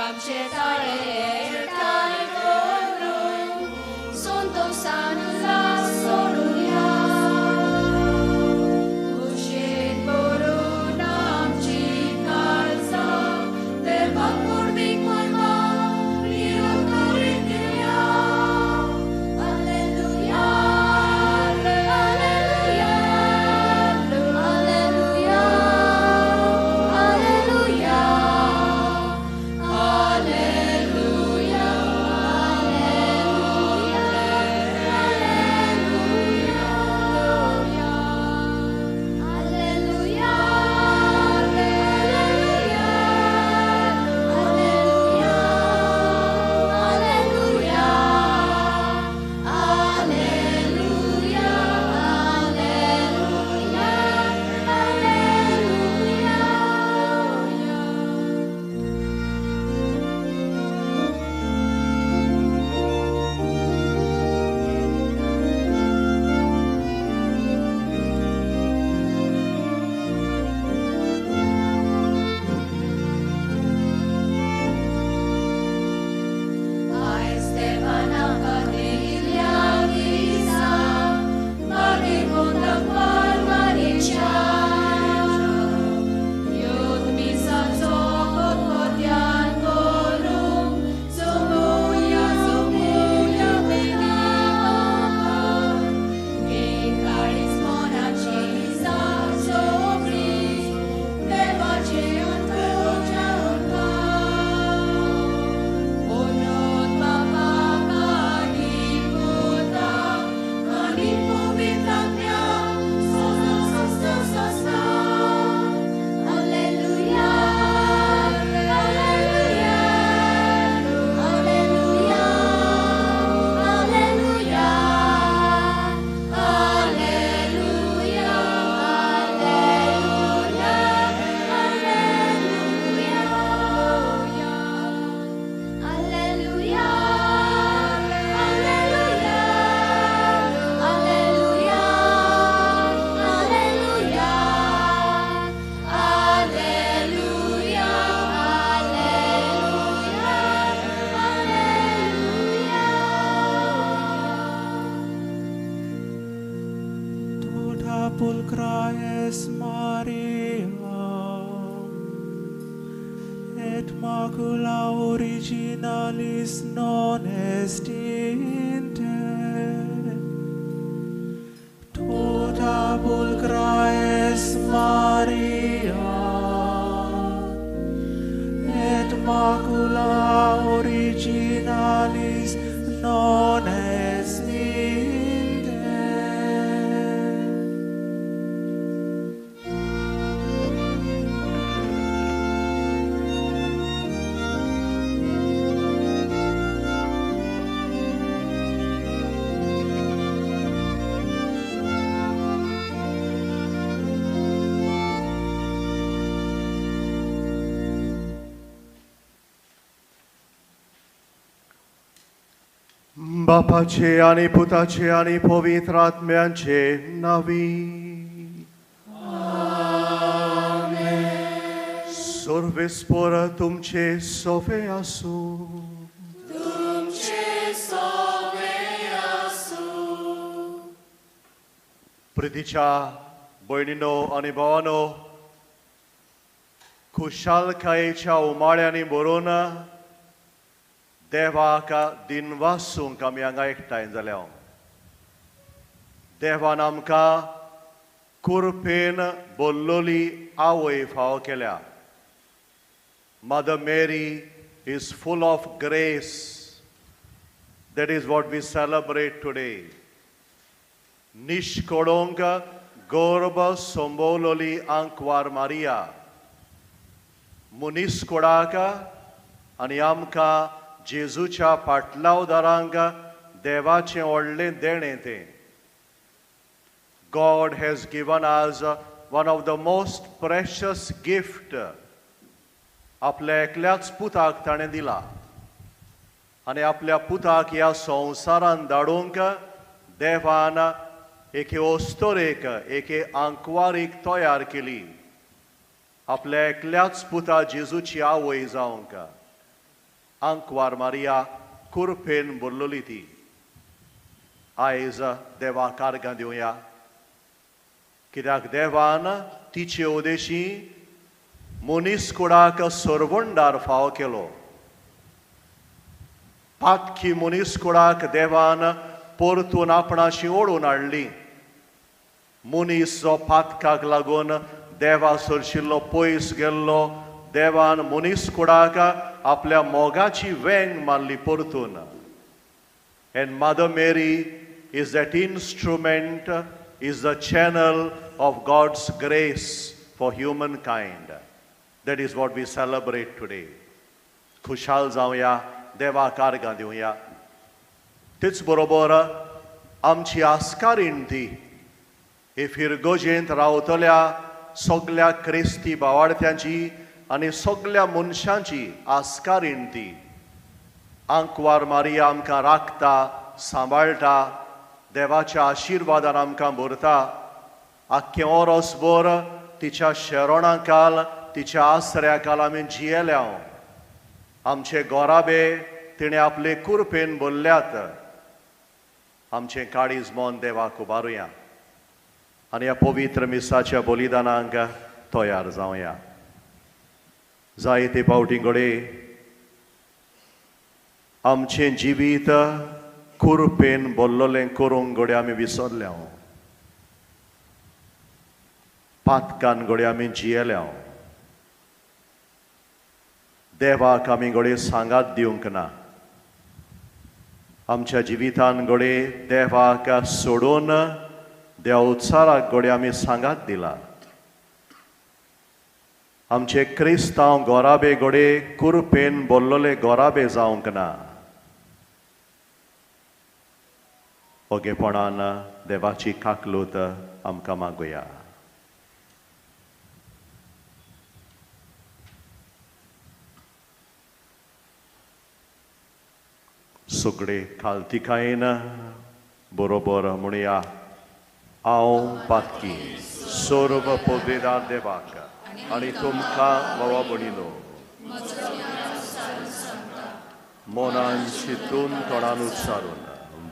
आमचे ताळे एकठांय करून संतोसान उल्हास सोडुया. खुशयेन भरून आमची काळजां देवाक परबीं मोयबा विरोध करीत दिवया. Alleluia, alleluia, alleluia, alleluia, alleluia, alleluia, alleluia, alleluia, alleluia, alleluia, alleluia, alleluia. आयज देवान आमकां दिल्ल्या दिसा मागीर मारयेच्या येवन मिसाचो खतखत्यान करूंक जमोवया जमोवया बेगीन एक काळीज मनाची सगळी देवाचे अंतुच्या म्हणून बाबा आनी पुता आनी पवित्र आत्म्या सदा सदा सदा. Alleluia, alleluia, alleluia, alleluia, alleluia, alleluia, alleluia. Alleluia, alleluia, alleluia, alleluia, alleluia, alleluia, alleluia. Tota pulcra es Maria, et macula originalis non est in te. Tota pulcra es Maria, et macula originalis non est in te. बापाचे आनी पुताचे आनी पवित्र आत्म्यांचे नावी. सर्वेस्पर तुमचे सोफे आसूं. तुमचे सोबे आसूं. प्रितीच्या भयणीनो आनी भावानो, खुशालकायेच्या उमाळ्यांनी भरून देवाक दिनवासूंक आमी हांगा एकठांय जाल्या. देवान आमकां कुरपेन बोल्लोली आवय फावो केल्या. Mother Mary is full of grace. That is what we celebrate today. निष्कडोंक गर्भ संभवलोली आंकवार मारिया मनीस कोडाक आनी आमकां जेजूच्या पाटलावदारांक देवाचें व्हडलें देणें तें. God has given us one of the most precious gift. आपल्या एकल्याच पुताक ताणें दिला आनी आपल्या पुताक ह्या संवसारान धाडूंक देवान एके अस्तोरेक एके आंकवारीक तयार केली आपल्या एकल्याच पुता जेजूची आवय जावंक. आंकवार मारिया कुरपेन भरलेली ती. आयज देवाक आर्गां दिवया, कित्याक देवान तिचे उदेशी मनीस कुडाक सरवंडार फावो केलो. पातकी मनीस कुडाक देवान परतून आपणाशी ओडून हाडली. मनीस जो पातकाक लागून देवा सरशिल्लो पयस गेल्लो, देवान मनीस कुडाक आपल्या मोगाची वेंग मारली परतून. And Mother Mary is that instrument, is the channel of God's grace for humankind. That is what we celebrate today. खुशाल जावया, देवाक आर्गां दिवया. तेच बरोबर आमची आस्कारीण ती हे फिरगोजेंत रावतल्या सगल्या क्रिस्ती बावाडत्यांची आनी सगल्या मनशांची आस्कारीण ती. आंकवार मारिया आमकां राखता, सांबाळटा, देवाच्या आशिर्वादान आमकां भरता. आख्खें ओरोसभर तिच्या शेरोणा काल, तिच्या आसऱ्या काल आमी जियेल्या. आमचे गोराबे तिणें आपले कुरपेन भरल्यात. आमचें काळीज मन देवाक उबारुया आनी ह्या पवित्र मिसाच्या बलिदानांक तयार जावया. जायते फावटी घडये आमचें जिवीत कुरपेन भरलेलें करूंक घडये आमी विसरल्या. पातकान घडये आमी जियेल्या. देवाक आमी घडये सांगात दिवंक ना. आमच्या जिवितान घडये देवाक सोडून देवचाराक घडये आमी सांगात दिला. आमचे क्रिस्तांव गोराबे घडये कुरपेन भरलेले गोराबे जावंक ना. ओगेपणान देवाची काकलूत आमकां मागुया. सगळे खालतिकायेन बरोबर म्हणया, हांव पातकी सर्व पवित्र देवाक आनी तुमकां भावा भयणीनो मनान चिंतून तोंडान उच्चारून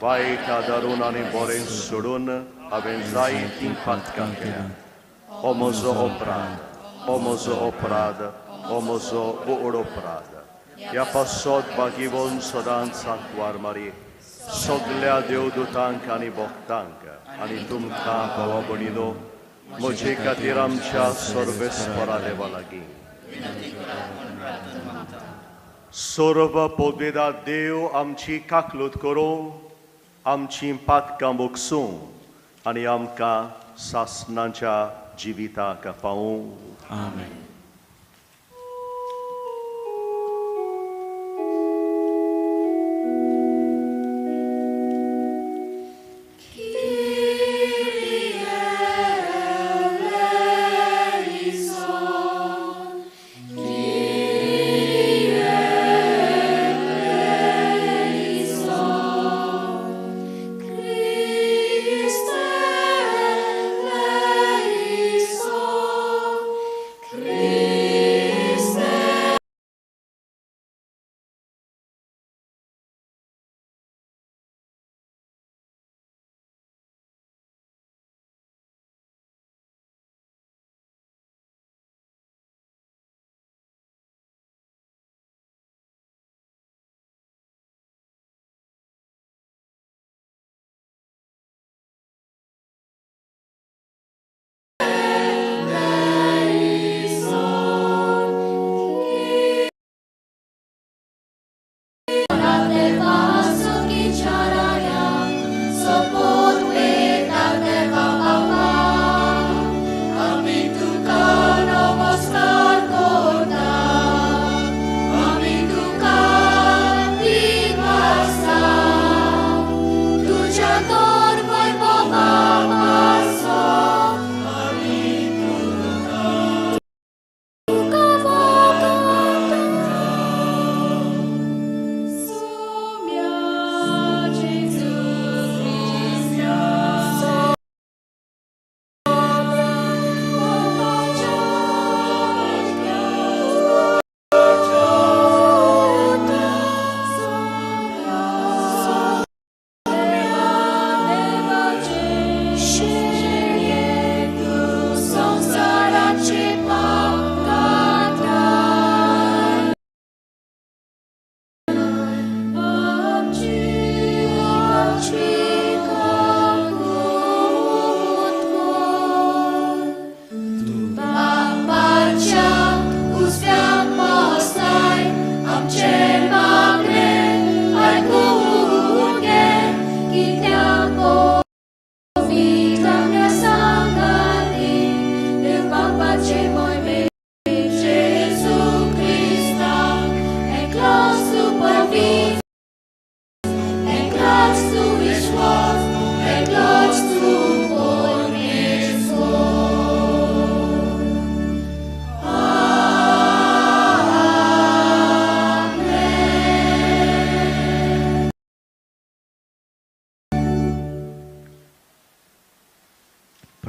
वायट आदारून आनी बरें सोडून हांवें जायतीं पातकां केल्या. हो म्हजो अपराध, हो म्हजो अपराध, हो म्हजो व्हड अपराध. ह्या पासत बागीवन सदांच आंकवार मारी सगल्या देवदूतांक आनी भक्तांक आनी तुमकां भावा भयणीनो म्हजे खातीर आमच्या सर्वेस्परा देवा लागीं. सर्व पवित्र देव आमची काकलूत करूं, आमची पातकां बोगसूं आनी आमकां सासणाच्या जिविताक पावूं. आमेन. Christe eleison,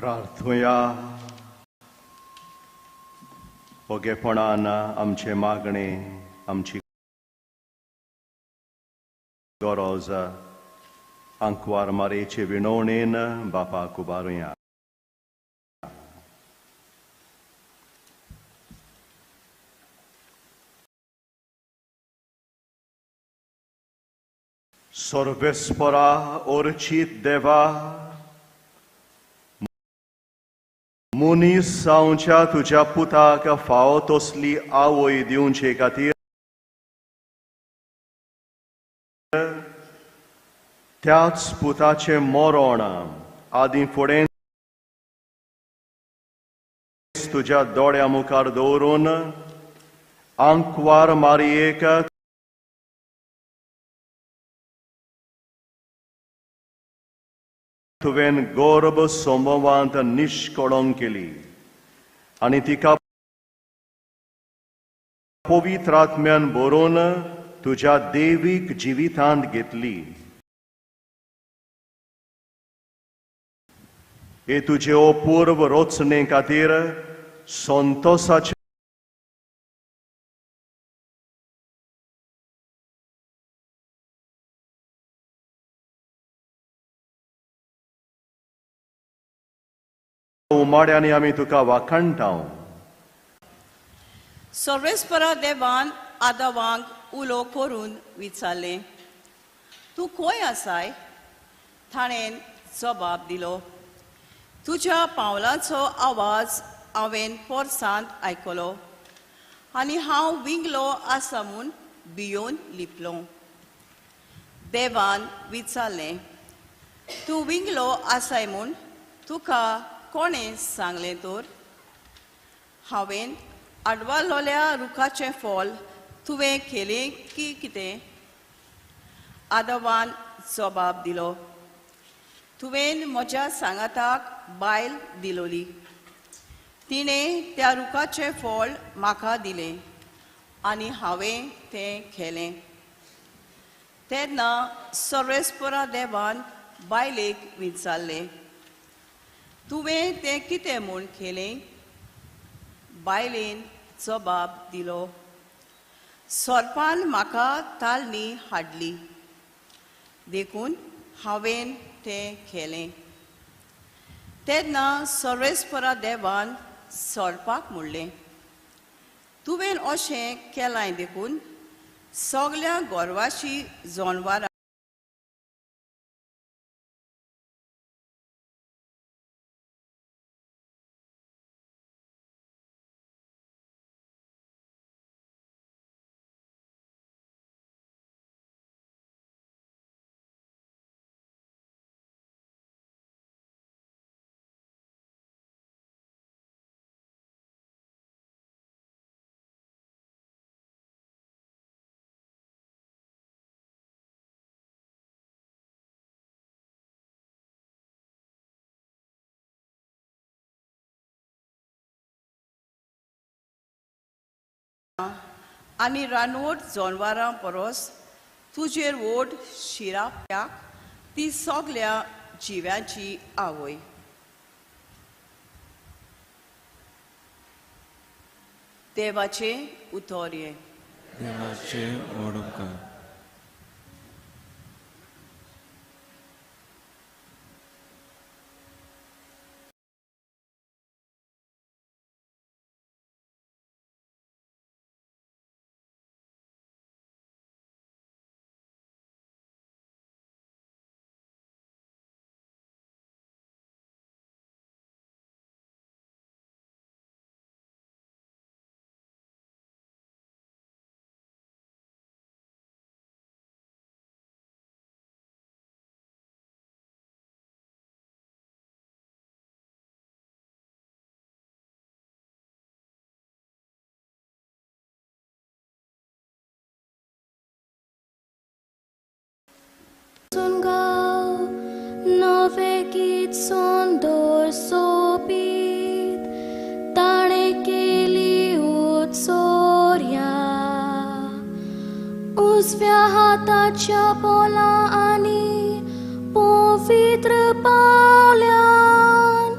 प्रार्थुया. ओगेपणान आमचे मागणे, आमची गरज आंकवार मारेचे विणवणेन बापाक उबारुया. सर्वेस्परा ओर्चीत देवा, मनीस जावच्या तुज्या पुताक फावो तसली आवय दिवचे खातीर त्याच पुताचें मरण आदी फुडें तुज्या दोळ्या मुखार दवरून आंकवार मारयेक तुवें गर्भ संभवांत निश्कळंक केली आनी तिका पवित्र आत्म्यान भरून तुज्या देवीक जिवितांत घेतली. हे तुजे अपूर्व रचने खातीर संतोषाच्या उमाड्यांनी आमी तुका वाखाणटा. सर्वेस्परा देवान आदावांक उलो करून विचारलें, तूं खंय आसाय? ताणें जबाब दिलो, तुज्या पावलाचो आवाज हांवें पोरसांत आयकलो आनी हांव विंगलो आसा म्हूण भियोन लिपलो. देवान विचारलें, तूं विंगलो आसाय म्हूण तुका कोणें सांगलें तर? हांवें आडवालोल्या रुखाचें फळ तुवें केलें की कितें? आदवान जबाब दिलो, तुवें म्हज्या सांगाताक बायल दिलोली, तिणें त्या रुखाचें फळ म्हाका दिलें आनी हांवें तें खेलें. तेन्ना सर्वेस्परा देवान बायलेक विचारलें, तुवें तें कितें म्हूण केलें? बायलेन जबाब दिलो, सोरपान म्हाका तालणी हाडली देखून हांवें तें केलें. तेन्ना सर्वेस्परा देवान सोरपाक म्हणलें, तुवें अशें केलां देखून सगल्या गोरवाशी जनवरां आनी रानवट जनवरां परस तुजेर वोट शिराप्याक ती सगल्या जिव्यांची आवय. देवाचें उतर हें. देवाचें व्हड उपकार. नवें सुंदर सोबीत ताणें केली उत्सोर्या उजव्या हाताच्या पोला आनी पवित्र पावल्यान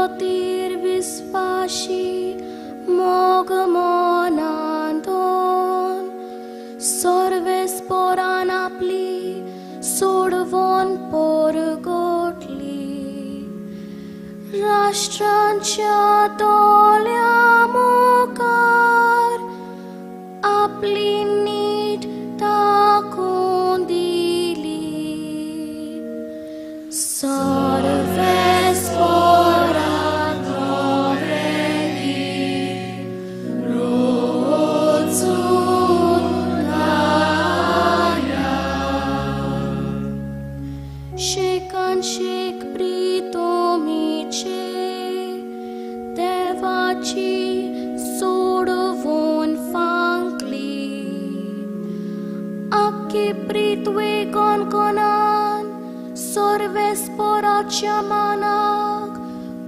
खातीर विस्वाशी मोग मनांतोन सर्वेस्पोरान आपली सोडवून परगटली. राष्ट्रांच्या दोळ्या मुखार आपली नीट दाखोवन दिली. सर्वेस्पोराक नवें गीत रचून गायात. शेकान शेक प्रितोमीचे देवाची सोडवून फांकली. आख्खी पृथ्वी कोणकोणान सर्वेस्पोराच्या मानाक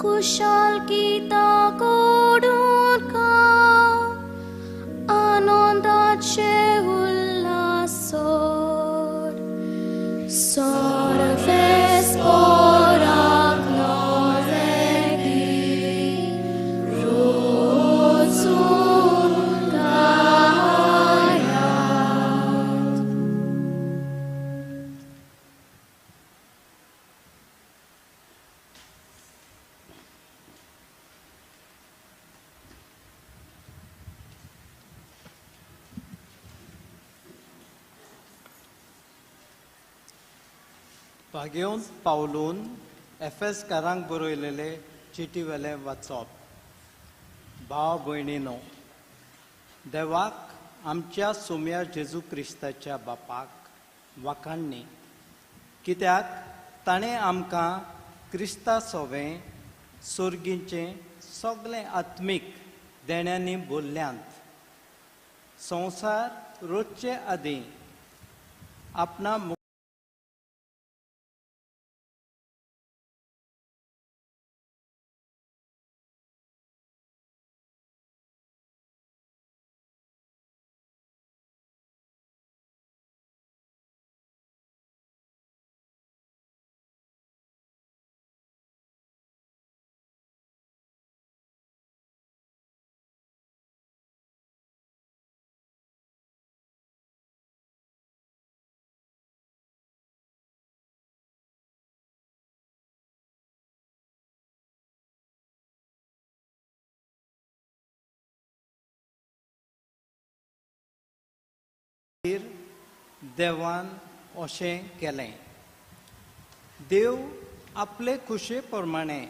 कुशाल गीतां कोडून का आनंदाचे उल्हासोर. सर्वेस्पोराक नवें गीत रचून गायात. भाग्योन पावलून एफएसकारांक बरयलेले चिटी वेलें वाचप. भाव भयणीनो, देवाक आमच्या सोम्या जेजू क्रिस्ताच्या बापाक वाखाणणी, कित्याक ताणें आमकां क्रिस्ता सोवें सोर्गीचें सगळें आत्मीक देण्यांनी बोल्ल्यांत. संवसार रोजचे आदीं आपणा देवान अशें केलें. देव आपले खुशे प्रमाणे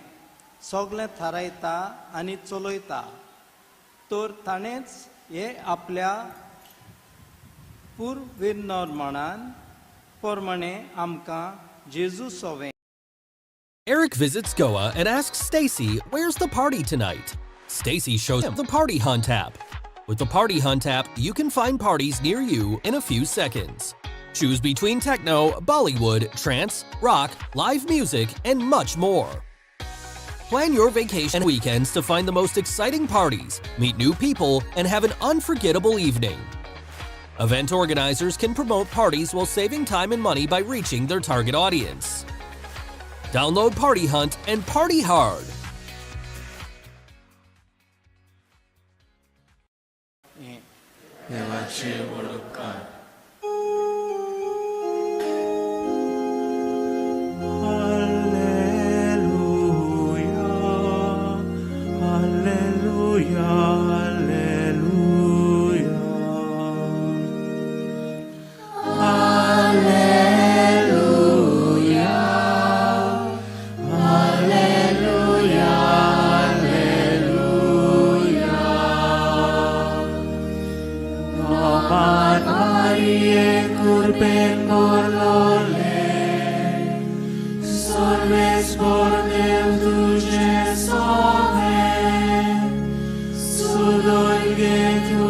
सगळें थारायता आनी चलयता, तर ताणेंच हे आपल्या पूर्विनर्माणान प्रमाणे आमकां जेजू सोवें. Eric visits Goa and asks Stacy, where's the party tonight? Stacy shows him the Party Hunt app. With the Party Hunt app, you can find parties near you in a few seconds. Choose between techno, Bollywood, trance, rock, live music, and much more. Plan your vacation weekends to find the most exciting parties, meet new people, and have an unforgettable evening. Event organizers can promote parties while saving time and money by reaching their target audience. Download Party Hunt and party hard. देवाचे वडोपकार. Alleluia, Alleluia, Alleluia. Alleluia, Alleluia, Alleluia. Noman Mariae curpen morlole, solves bornem duce sove, sudolge tu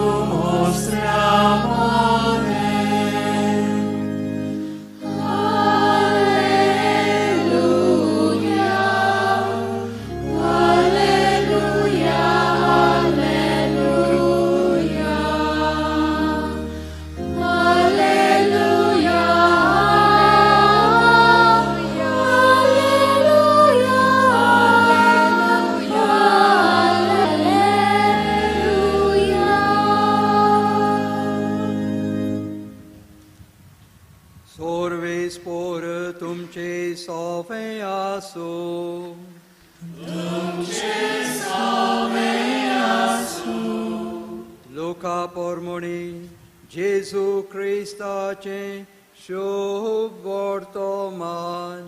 ostra amore. Alleluia, Alleluia, Alleluia, Alleluia, Alleluia, तुमचे सोफे आसो. लोका पोरमोणी जेजू क्रिस्ताचें शोभ वर्तमान.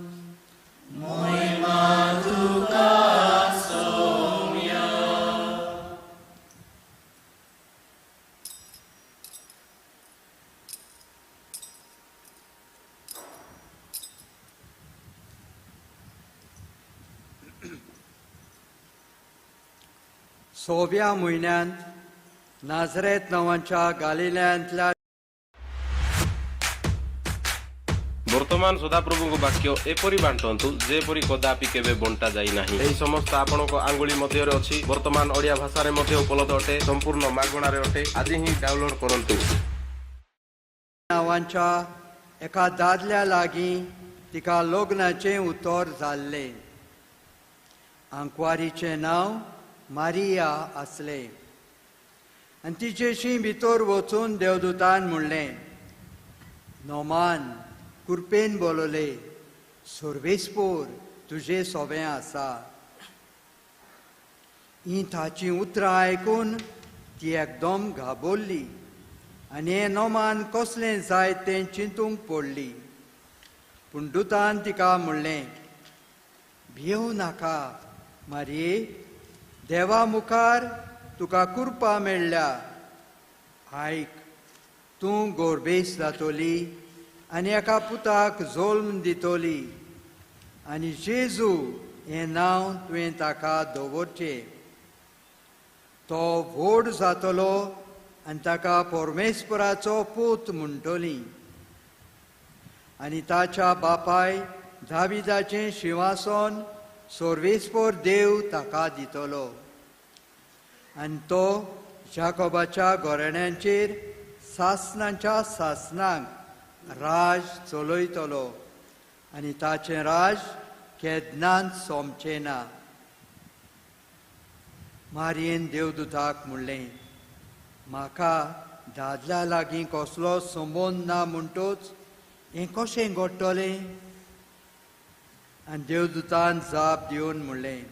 सोव्या म्हयन्यांत नाझरेत नांवाच्या गालिल्यांतल्या ବର୍ତ୍ତମାନ ସଦାପ୍ରଭୁଙ୍କ ବାକ୍ୟ ଏପରି ବାଣ୍ଟନ୍ତୁ ଯେପରି କଦାପି କେବେ ବଣ୍ଟା ଯାଇନାହିଁ। ଏହି ସମସ୍ତ ଆପଣଙ୍କ ଆଙ୍ଗୁଳି ମଧ୍ୟରେ ଅଛି। ବର୍ତ୍ତମାନ ଓଡ଼ିଆ ଭାଷାରେ ମଧ୍ୟ ଉପଲବ୍ଧ ଅଟେ, ସମ୍ପୂର୍ଣ୍ଣ ମାଗଣାରେ ଅଟେ। ଆଜି ହିଁ ଡାଉନଲୋଡ୍ କରନ୍ତୁ। नांवांच्या एका दादल्या लागीं तिका लग्नाचें उतर जाल्लें. आंकवारीचें नांव मारिया आसलें. आनी तिचेशी भितर वचून देवदूतान म्हणलें, नोमान कुरपेन बोलले, सर्वेस्पोर तुजे सोबें आसा. हीं ताचीं उतरां आयकून ती एकदम घाबरली आनी हें नोमान कसलें जाय तें चिंतूंक पडली. पूण दुतान तिका म्हणलें, भियेवं नाका मारये, देवा मुखार तुका कृपा मेळ्ळ्या. आयक, तूं गोरबेस जातली आनी एका पुताक जल्म दितली आनी जेजू हें नांव तुवें ताका दवरचें. तो व्हड जातलो आनी ताका परमेश्वराचो पूत म्हणटली आनी ताच्या बापाय दाविदाचें शिंवासन सर्वेस्पर देव ताका दितलो आनी तो जाकोबाच्या घराण्यांचेर सासणाच्या सासणांक राज चलयतलो आनी ताचें राज केन्नाच सोंपचें ना. मारयेन देवदूताक म्हणलें, म्हाका दादल्या लागीं कसलो संबंद ना म्हणटूच हें कशें घडटलें? आनी देवदूतान जाप दिवन म्हणलें,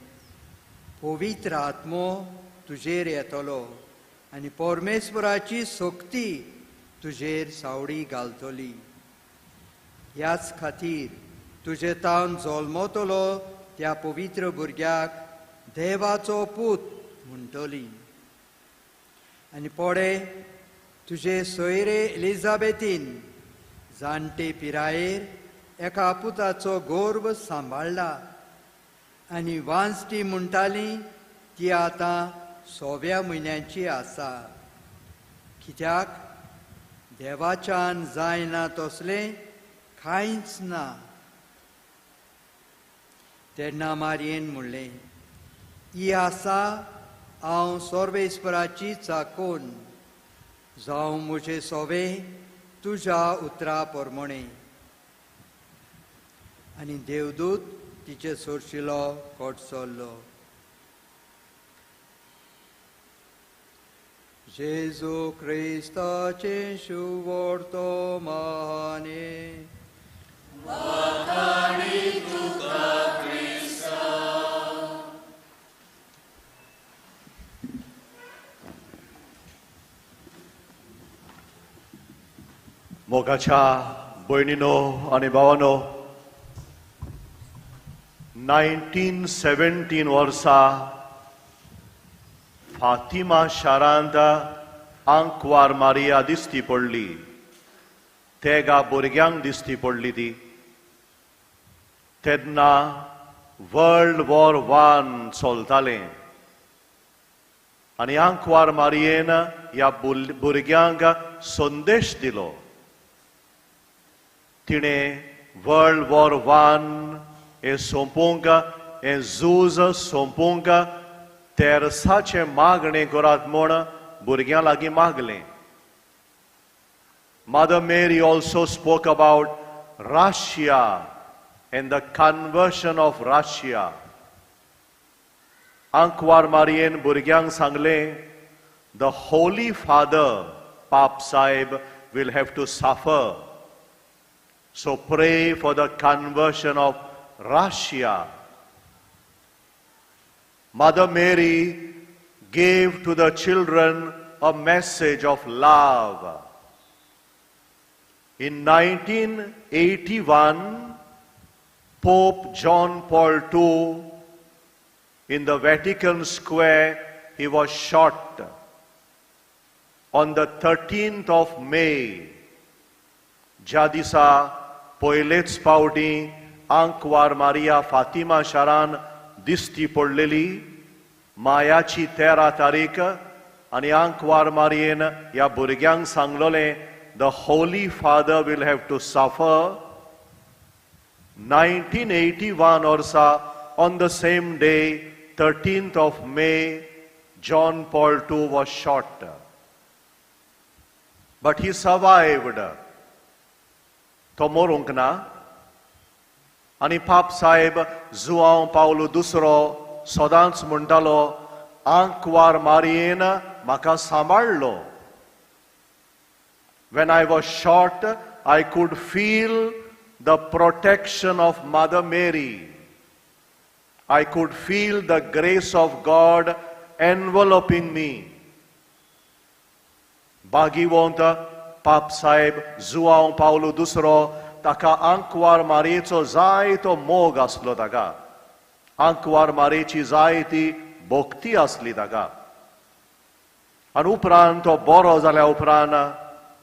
पवित्र आत्मो तुजेर येतलो आनी परमेश्वराची शक्ती तुजेर सावडी घालतली. ह्याच खातीर तुजे तावन जल्मतलो त्या पवित्र भुरग्याक देवाचो पूत म्हणटली. आनी पोडे तुजे सोयरे एलिझाबेथीन जाणटे पिरायेर एका पुताचो गर्भ सांबाळ्ळा आनी वांजटी म्हणटाली ती आतां 6व्या म्हयन्याची आसा. कित्याक देवाच्यान जायना तसलें कांयच ना. तेन्ना मारयेन म्हणलें, ही आसा हांव सर्वेस्पराची चाकून, जावं म्हजें सोवे तुज्या उतरा प्रमाणें. आनी देवदूत तिचे सोरशिलो कोटसल्लो. जेजू क्रिस्ताचें शुवर्तमाने. मोगाच्या भयणीनो आनी भावानो, 1917 वर्सा फातिमा शारांत आंकवार मारिया दिसती पडली. तेगा भुरग्यांक दिसती पडली ती. तेन्ना वर्ल्ड वॉर 1 चलतालें आनी आंकवार मारियेन ह्या भुरग्यांक संदेश दिलो. तिणें वर्ल्ड वॉर 1 हें सोंपोवंक, हें झूज सोंपोवंक तेरसाचें मागणें करात म्हूण भुरग्यां लागीं मागलें. Mother Mary also spoke about Russia and the conversion of Russia. आंकवार मारियेन भुरग्यांक सांगलें, the Holy Father, Pap Saheb, will have to suffer. So pray for the conversion of Russia. Mother Mary gave to the children a message of love. In 1981, Pope John Paul II, in the Vatican Square, he was shot on the 13th of May. ज्या दिसा पयलेच फावटी आंकवार Maria Fatima शारान दिश्टी पडलेली, मायाची 13 तारीख, आनी आंकवार मारयेन ह्या भुरग्यांक सांगलोलें, "The Holy Father will have to suffer." 1981 वर्सा, on the same day, 13th of May, John Paul II was shot, but he survived. तो मरूंक ना. आनी पाप साहेब जुआंव पावलो दुसरो सदांच म्हणटालो, आंकवार मारयेन म्हाका सांबाळ्ळो. When I was shot, I could feel the protection of Mother Mary. I could feel the grace of God enveloping me. भागीवंत पाप साहेब जुआंव पावलो दुसरो. ताका आंकवार मारयेचो जायतो मोग आसलो, ताका आंकवार मारयेची जायती भक्ती आसली ताका. आनी उपरांत तो बरो जाल्या उपरांत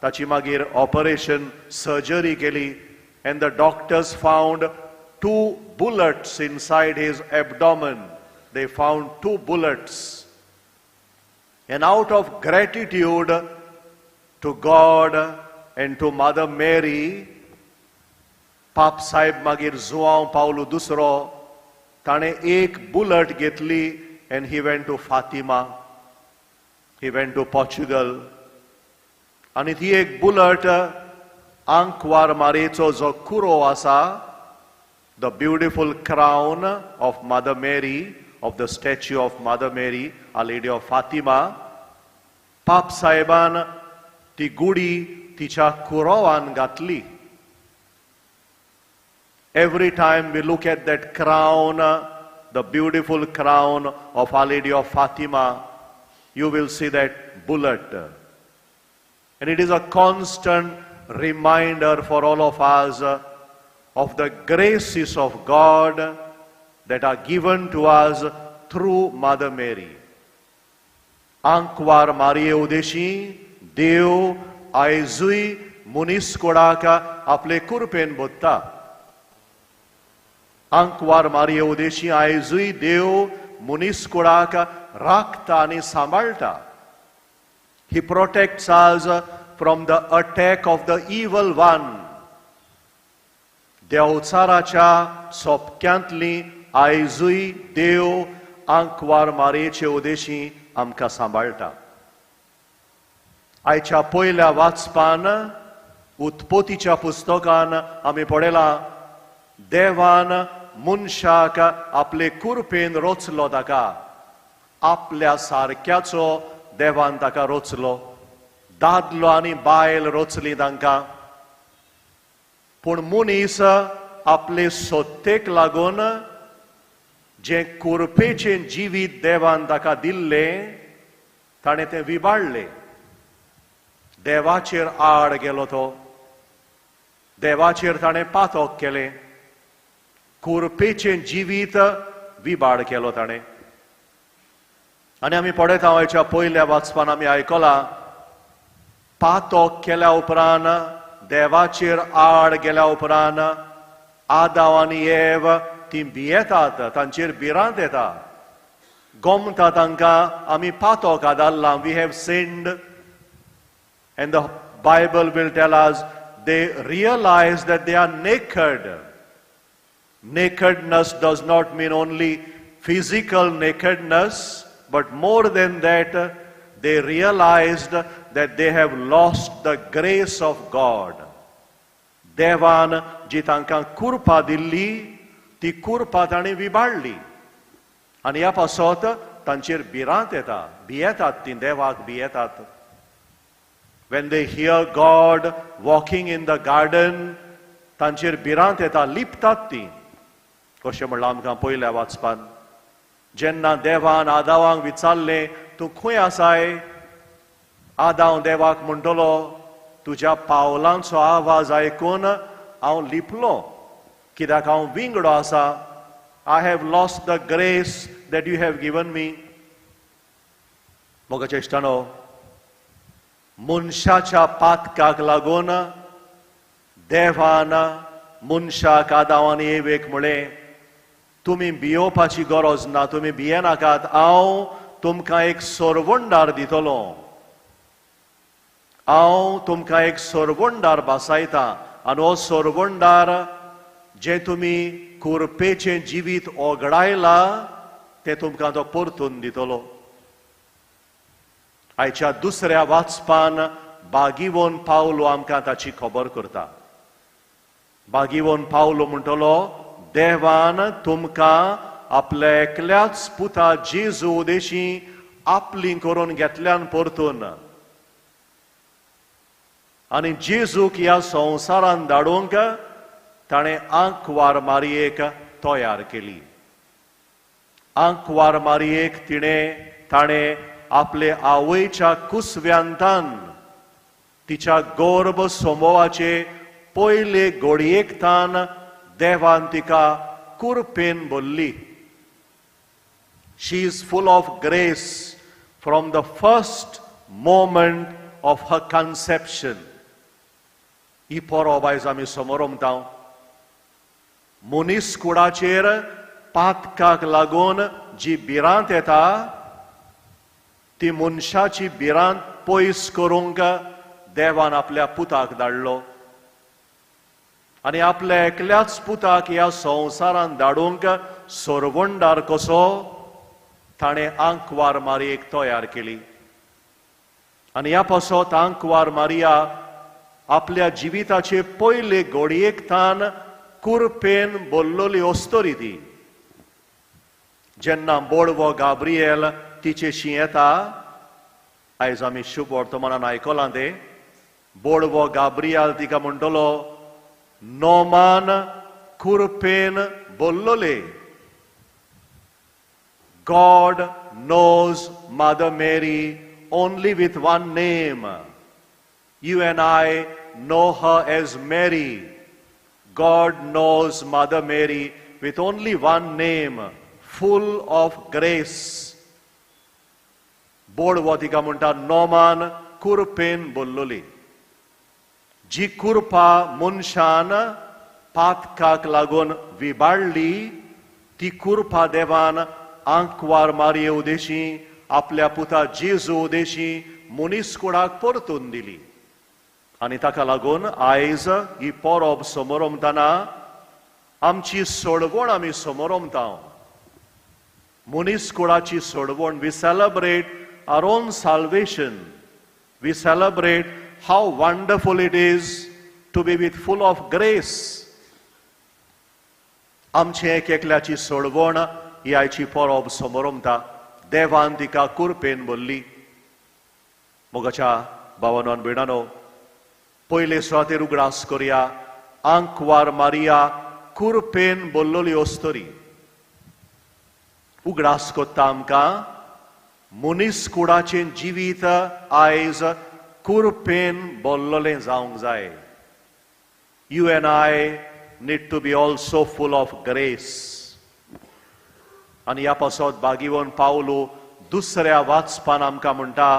ताची मागीर ऑपरेशन, सर्जरी केली, and the doctors found two bullets inside his abdomen. They found two bullets, and out of gratitude to God and to Mother Mary, पाप साहेब मागीर जुआंव पावलो दुसरो ताणें एक बुलट घेतली and he went to Fatima, he went to Portugal. आनी ती एक बुलट आंकवार मारयेचो जो कुरो आसा, the beautiful crown of Mother Mary, of the statue of Mother Mary, Our Lady of Fatima, पाप साहेबान ती गुडी तिच्या कुरोवान घातली. Every time we look at that crown, the beautiful crown of Our Lady of Fatima, you will see that bullet. And it is a constant reminder for all of us of the graces of God that are given to us through Mother Mary. आंकवार मारये उदेशी देव आयजूय मनीस कोडाक आपले कुरपेन बोत्ता. आंकवार मारये उदेशी आयजूय देव मनीस कुळाक राखता आनी सांबाळटा. He protects us from the attack of the evil one. देवचाराच्या सोपक्यांतली आयजूय देव आंकवार मारयेचे उदेशी आमकां सांबाळटा. आयच्या पयल्या वाचपान, उत्पत्तीच्या पुस्तकान आमी पळयलां, देवान मनशाक आपले कुरपेन रचलो. ताका आपल्या सारक्याचो देवान ताका रचलो. दादलो आनी बायल रचली तांकां. पूण मनीस आपले सत्तेक लागून जें कुरपेचें जिवीत देवान ताका दिल्लें, ताणें तें विबाडलें. देवाचेर आड गेलो तो. देवाचेर ताणें पातक केलें. कुरपेचें जिवीत विबाड केलो ताणें. आनी आमी पळयता, आयच्या पयल्या वाचपान आमी आयकलां, पातक केल्या उपरांत, देवाचेर आड गेल्या उपरांत आदाव आनी एव ती भियेतात. तांचेर भिरांत येता. गोमता तांकां, आमी पातक आदारलां. We have sinned. And the Bible will tell us they realize that they are naked. Nakedness does not mean only physical nakedness, but more than that, they realized that they have lost the grace of God. देवान जी तांकां कुरपा दिल्ली, ती कुरपा तांणी विबाडली आनी ह्या पासत तांचेर भिरांत येता. भियेतात ती, देवाक भियेतात. When they hear God walking in the garden, तांचेर भिरांत येता, लिपतात ती. कशें म्हणलां आमकां पयल्या वाचपान, जेन्ना देवान आदावांक विचारलें तूं खंय आसाय, आदाव देवाक म्हणटलो तुज्या पावलांचो आवाज आयकून हांव लिपलो, कित्याक हांव विंगडो आसा. I have lost the grace that you have given me. मोगाच्या इश्टानो, मनशाच्या पातकाक लागून देवान मनशाक आदाव आनी एवेक म्हळें तुमी भियोवपाची गरज ना, तुमी भियेनाकात, हांव तुमकां एक सरवंडार दितलो, हांव तुमकां एक सरवंडार भासायता आनी हो सरवंडार जें तुमी कुरपेचें जिवीत ओगडायला तें तुमकां तो परतून दितलो. आयच्या दुसऱ्या वाचपान बागिवोन पावलो आमकां ताची खबर करता. बागिवोन पावलो म्हणटलो देवान तुमकां आपल्या एकल्याच पुता जेजू उदेशी आपली करून घेतल्यान परतून आनी जेजूक ह्या संवसारान धाडूंक ताणें आंकवार मारयेक तयार केली. आंकवार मारयेक ताणें आपले आवयच्या कुसव्यांतान तिच्या गर्भ समोवाचे पयले घडयेक तान देवान तिका कुरपेन भरली. She is full of grace from the first moment of her conception. ही परब आयज आमी समोरमता. मनीस कुडाचेर पातकाक लागून जी भिरांत येता ती मनशाची भिरांत पयस करूंक देवान आपल्या पुताक धाडलो आनी आपल्या एकल्याच पुताक ह्या संवसारान धाडूंक सरवंडार कसो ताणें आंकवार मारयेक तयार केली. आनी ह्या पासत आंकवार मारिया आपल्या जिविताचे पयले घडयेक तान कुरपेन बोल्लोली अस्तोरी ती. जेन्ना बोडवो गाब्रिएल तिचेशी येता, आयज आमी शुभ वर्तमानान आयकलां तें, बोडवो गाब्रिएल तिका म्हणटलो Noman कुरपेन बोल्लोले. God knows Mother Mary only with one name. You and I know her as Mary. God knows Mother Mary with only one name, full of grace. बोडवो तिका म्हणटा नोमान कुरपेन बोल्लोली. जी कुरपा मनशान पातकाक लागून विबाडली ती कुरपा देवान आंकवार मारये उदेशी आपल्या पुता जेजू उदेशी मनीस कुडाक परतून दिली. आनी ताका लागून आयज ही परब समोरमतना आमची सोडवण आमी समोरमता. मनीस कुळाची सोडवण. We celebrate our own salvation. We celebrate how wonderful it is to be with full of grace. आमचे एक एकल्याची सोडवण ही आयची परब समोरमता. देवान तिका कुरपेन भरली. मोगाच्या भावानो भयणानो, पयले सुवातेर उगडास करया आंकवार मारिया कुरपेन बोल्लोली अस्तोरी. उगडास कोत्ता आमकां मनीस कुडाचें जिवीत आयज कुरपेन बोल्लोलें जावंक जाय. You and I need to be also full of grace. आनी ह्या पासत बागिवन पावलो दुसऱ्या वाचपान आमकां म्हणटा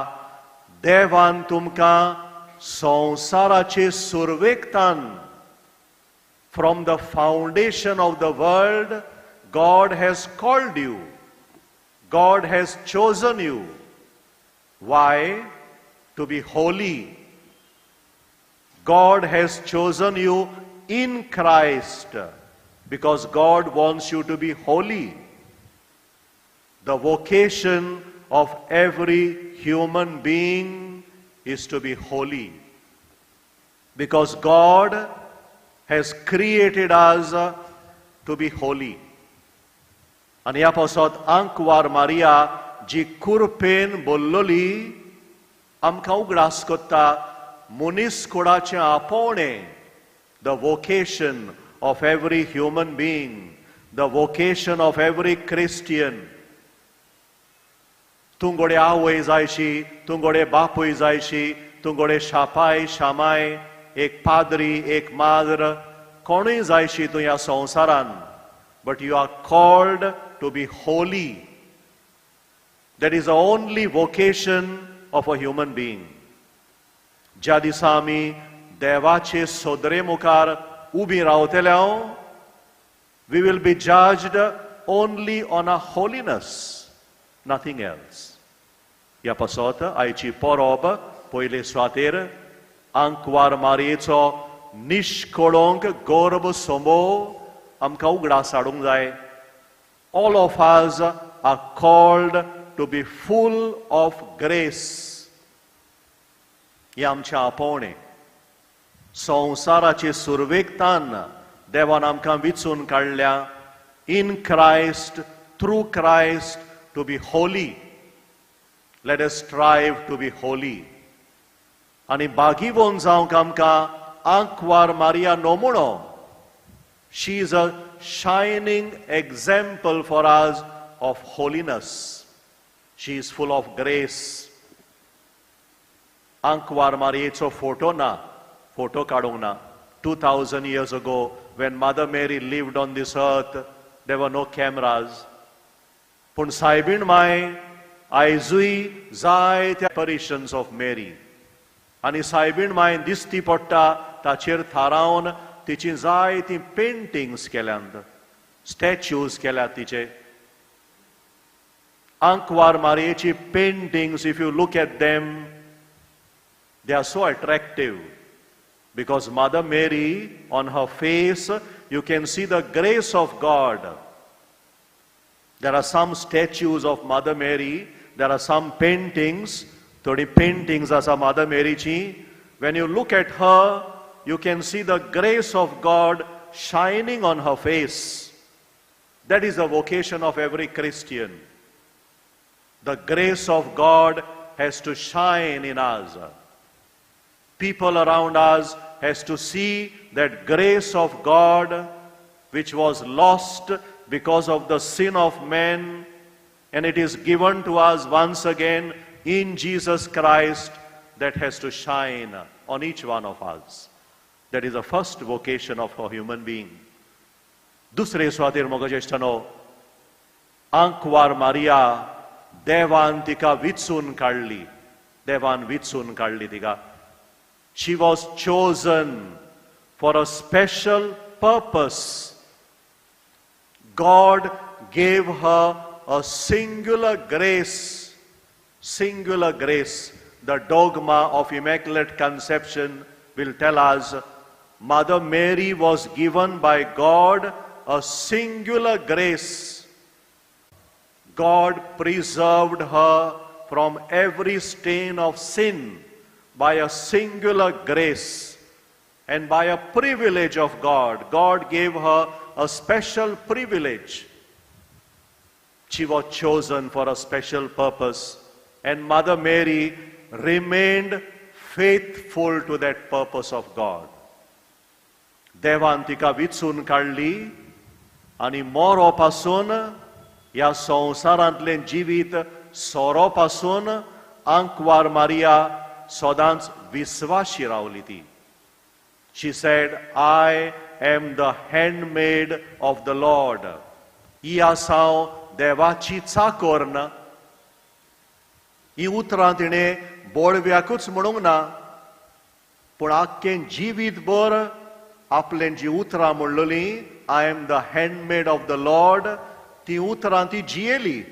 देवान तुमकां संवसाराचे सुरवेकतान, from the foundation of the world, God has called you, God has chosen you. Why? To be holy. God has chosen you in Christ because God wants you to be holy. The vocation of every human being is to be holy because God has created us to be holy. आनी ह्या पावसांत आंकवार Maria जी कुरपेन बोल्लोली आमकां उगडास कोत्ता मनीस कुडाचें आपोवणें The vocation of every human being, the vocation of every Christian. तूं घोडये आवय जायशी, तूं घोडये बापूय जायशी, तूं घोडये शापाय शामाय, एक पाद्री, एक माद्र, कोणूय जायशी तूं ह्या संवसारान, but you are called to be holy. That is the only vocation of a human being. ज्या दिसा आमी देवाचे सोदरे मुखार उबी रावतले, we will be judged only on our holiness, nothing else. ह्या पासत आयची परब पयले सुवातेर आंकवार मारयेचो निश्कळंक गर्भ सोंबो आमकां उगडास हाडूंक जाय. All of us are called to be full of grace. हें आमचें आपोवणें. संवसाराचे सुरवेकतान देवान आमकां विचून काडल्या in Christ, through Christ, to be holy. Let us strive to be holy. आनी बागीवन जावंक आमकां आंकवार Maria नमुनो. She is a shining example for us of holiness. She is full of grace. आंकवार मारयेचो फोटो ना, फोटो काडूंक ना. 2000 years ago, when Mother Mary lived on this earth, there were no cameras. पूण सायबीण माय आयजूय जायत्या apparitions of Mary आनी सायबीण माय दिसती पडटा ताचेर थारावन तिची जायतीं पेंटिंग्स केल्यांत, स्टॅच्यूज केल्यात तिचे. आंकवार मारयेची paintings, if you look at them, they are so attractive because Mother Mary, on her face, you can see the grace of God. There are some statues of Mother Mary, there are some paintings, थोडी paintings आसा Mother Maryची. When you look at her, you can see the grace of God shining on her face. That is the vocation of every Christian. The grace of God has to shine in us. People around us has to see that grace of God which was lost because of the sin of man, and it is given to us once again in Jesus Christ, that has to shine on each one of us. That is the first vocation of a human being. दुसरे सुवातेर मोगाज्येश्ठानो, आंकवार Maria देवान तिका विचून काडली, देवान विचून काडली तिका. She was chosen for a special purpose. God gave her a singular grace, singular grace. The dogma of Immaculate Conception will tell us Mother Mary was given by God a singular grace. God preserved her from every stain of sin by a singular grace and by a privilege of God. God gave her a special privilege. She was chosen for a special purpose, and Mother Mary remained faithful to that purpose of God. देवान तिका विचून काडली आनी मोरो पासून, ह्या संवसारांतलें जिवीत सोरो पासून आंकवार मारिया सदांच विस्वाशी रावली ती. She said, "I am the handmaid of the Lord." ही आसा हांव देवाची चाकोर ना. ही उतरां तिणें बोळव्याकूच म्हणूंक ना, पूण आख्खें जिवीत भर आपलें जी उतरां म्हणलेलीं, "I am the handmaid of the Lord," ती उतरां ती जियेली.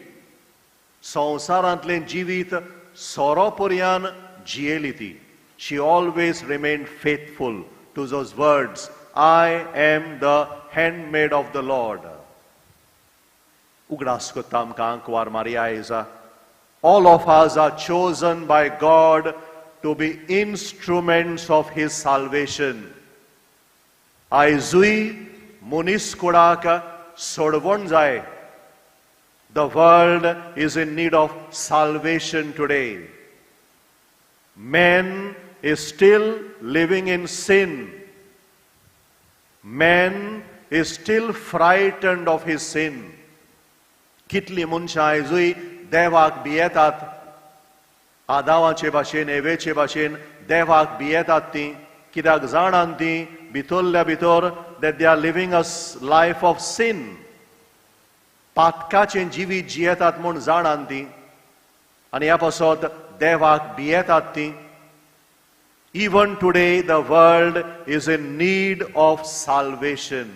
संवसारांतलें जिवीत सोरो पर्यान जियेली ती. She always remained faithful to those words, "I am the handmaid of the Lord." उगडास करता आमकां आंकवार Maria Aiza. All of us are chosen by God to be instruments of His salvation. आयजूय मनीस कुळाक सोडवण जाय. The world is in need of salvation today. Man is still living in sin. Man is still frightened of his sin. कितलीं मनशां आयजूय देवाक भियेतात. आदावाचे भाशेन, एवेचे भाशेन देवाक भियेतात ती. कित्याक जाणान ती भितरल्या भितर that they are living a life of sin. पातकाचें जिवीत जियेतात म्हूण जाणान ती आनी ह्या पासत देवाक भियेतात ती. Even today the world is in need of salvation.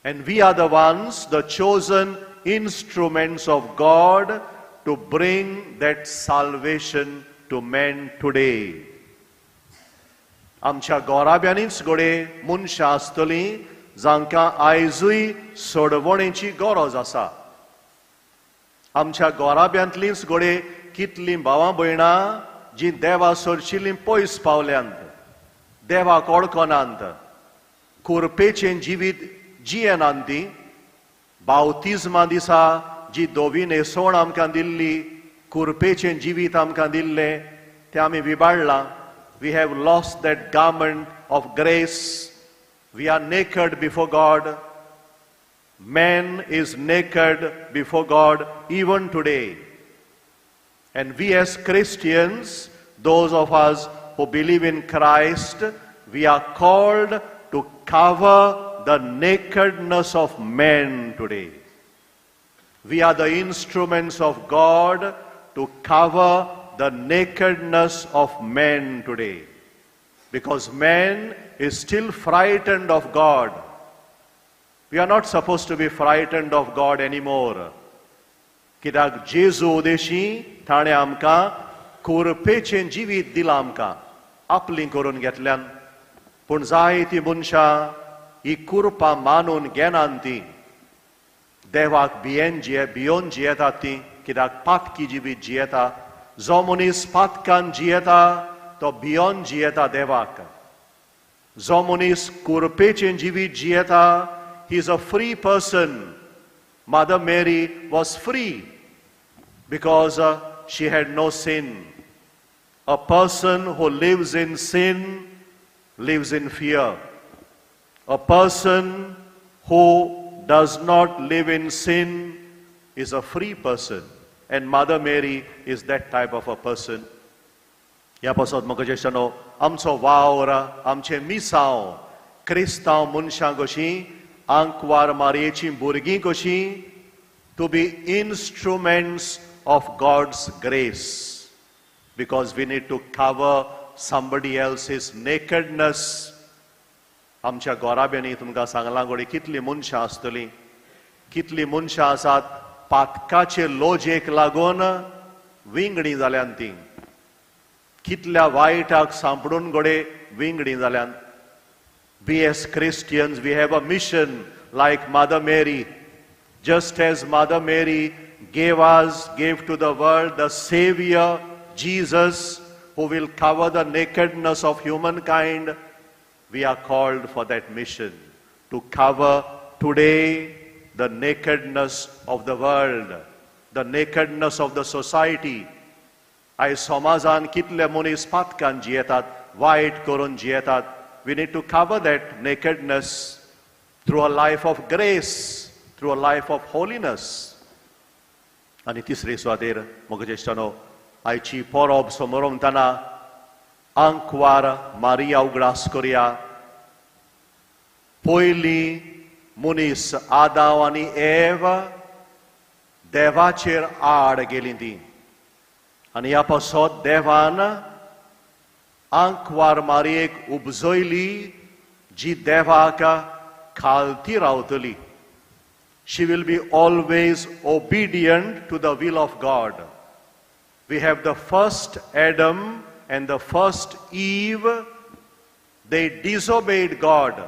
And we are the ones, the chosen instruments of God to bring that salvation to men today. आमच्या गोराब्यांनीच घडये मनशां आसतलीं जांकां आयजूय सोडवणेची गरज आसा. आमच्या गोराब्यांतलींच घडये कितलीं भावां भयणां जीं देवा सरशिल्लीं पयस पावल्यांत, देवाक वळखनात, कुरपेचें जिवीत जियेनात ती. बावतिज्मा दिसा जी धवी न्हेसवण आमकां दिल्ली, कुरपेचें जिवीत आमकां दिल्लें, तें आमी विबाडलां. We have lost that garment of grace. We are naked before God. Man is naked before God even today. And we as Christians, those of us who believe in Christ, we are called to cover the nakedness of man today. We are the instruments of God to cover the nakedness of man today. Because man is still frightened of God. We are not supposed to be frightened of God anymore. कित्याक जेजू उदेशी ताणें आमकां कुरपेचें जिवीत दिलां, आमकां आपलीं करून घेतल्यान. पूण जायतीं मनशां ही कुरपां मानून घेनात, ती देवाक भियेन जिये भियोन जियेतात ती, कित्याक पातकी जिवीत जियेता. जो मनीस पातकान जियेता तो भियोन जियेता देवाक. जो मनीस कुरपेचें जिवीत जियेता, he is a free person. Mother Mary was free because she had no sin. A person who lives in sin lives in fear. A person who does not live in sin is a free person. And Mother Mary is that type of a person. ह्या पासत मोगाच्या, आमचो वावर, आमचें मिसांव क्रिस्तांव मनशां कशीं, आंकवार मारयेचीं भुरगीं कशीं, to be instruments of God's grace, because we need to cover somebody else's nakedness. आमच्या गोराब्यांनी तुमकां सांगलां घडये कितलीं मनशां आसतलीं, कितलीं मनशां आसात पातकाचे लोजेक लागून विंगडी जाल्यान ती, कितल्या वायटाक सांपडून घडये विंगडी जाल्यान. We as Christians, we have a mission like Mother Mary. Just as Mother Mary gave to the world the Savior, Jesus, who will cover the nakedness of humankind, we are called for that mission to cover today the nakedness of the world, the nakedness of the society. आयज समाजान कितले मनीस पातकान जियेतात, वायट करून जियेतात. We need to cover that nakedness through a life of grace, through a life of holiness. आनी तिसरे सुवातेर मोगाच्या, आयची परब समोरमतना आंकवार मारिया उगडास करया. पयलीं मनीस आदाव आनी एव देवाचेर आड गेली ती आनी ह्या पासत देवान आंकवार मारयेक उपजयली जी देवाक खालती रावतली. She will be always obedient to the will of God. We have the first Adam and the first Eve. They disobeyed God.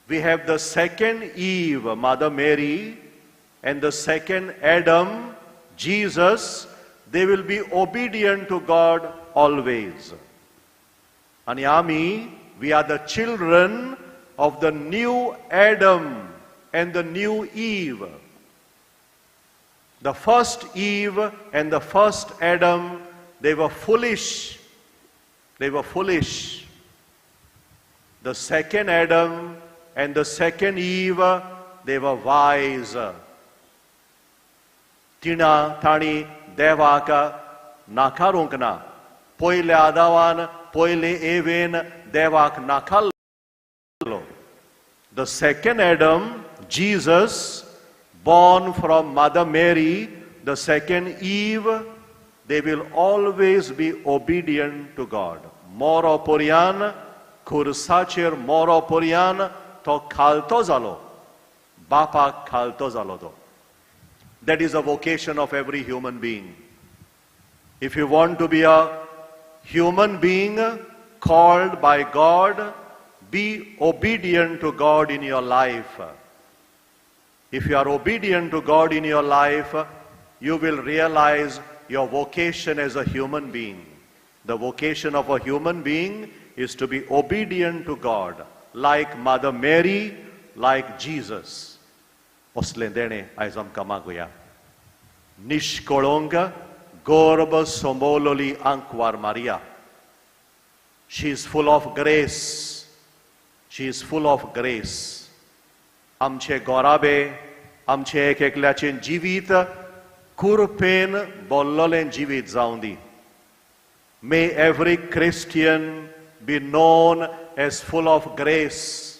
We have the second Eve, Mother Mary, and the second Adam, Jesus. They will be obedient to God always. And आमी, we are the children of the new Adam and the new Eve. The first Eve and the first Adam, they were foolish. They were foolish. The second Adam and the second Eve, they were wise. तिणा तांणी देवाक नाकारूंक ना. पयल्या आदावान, पयले even देवाक नाकारलो. The second Adam, Jesus, born from Mother Mary, the second Eve, they will always be obedient to God. मोरो पर्यान, खुर्साचेर मोरो पर्यान तो खालतो जालो, बापाक खालतो जालो तो. That is a vocation of every human being. If you want to be a human being called by God, be obedient to God in your life. If you are obedient to God in your life, you will realize your vocation as a human being. The vocation of a human being is to be obedient to God, like Mother Mary, like Jesus. असलें देणें आयज आमकां मागुया. निश्कळोंक गर्भ संभवलोली आंकवार Maria. She is full of grace. She is full of grace. आमचे गोराबे, आमचे एक एकल्याचें जिवीत कुरपेन बोल्लोलें जिवीत जावं दी. May every Christian be known as full of grace.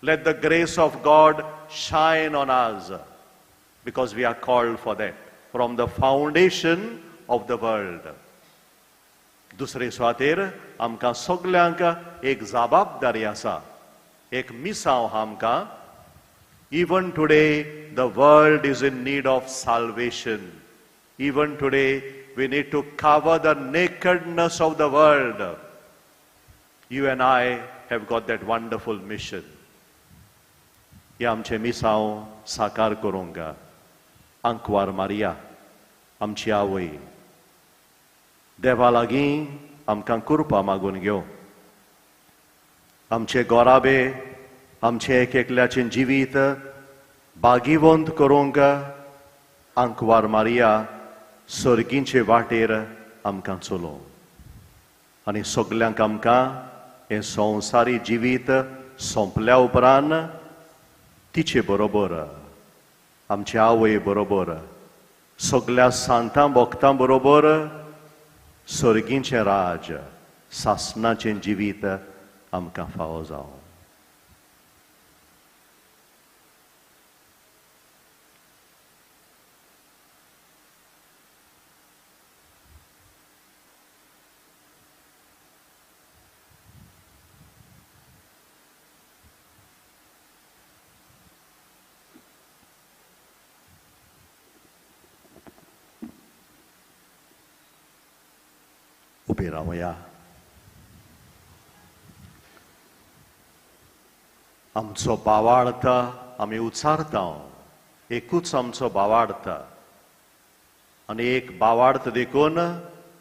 Let the grace of God shine on us, because we are called for that from the foundation of the world. दुसरे सुवातेर आमकां सगल्यांक एक जबाबदारी आसा, एक मिसांव आमकां. Even today the world is in need of salvation. Even today we need to cover the nakedness of the world. You and I have got that wonderful mission. हे आमचें मिसांव साकार करूंक आंकवार मारिया आमची आवय देवा लागीं आमकां कृपा मागून घेवं. आमचे गोराबे, आमचें एक एकल्याचें जिवीत भागिवंत करूंक आंकवार मारिया सर्गींचे वाटेर आमकां चलोवं. आनी सगल्यांक आमकां हें संवसारी जिवीत सोंपल्या उपरांत तिचे बरोबर, आमचे आवय बरोबर, सगल्या सांतां भक्तां बरोबर सर्गींचें राज, सासणाचें जिवीत आमकां फावो जावं. उबे रावया. आमचो भावार्थ आमी उच्चारता, एकूच आमचो भावार्थ, आनी एक भावार्थ देखून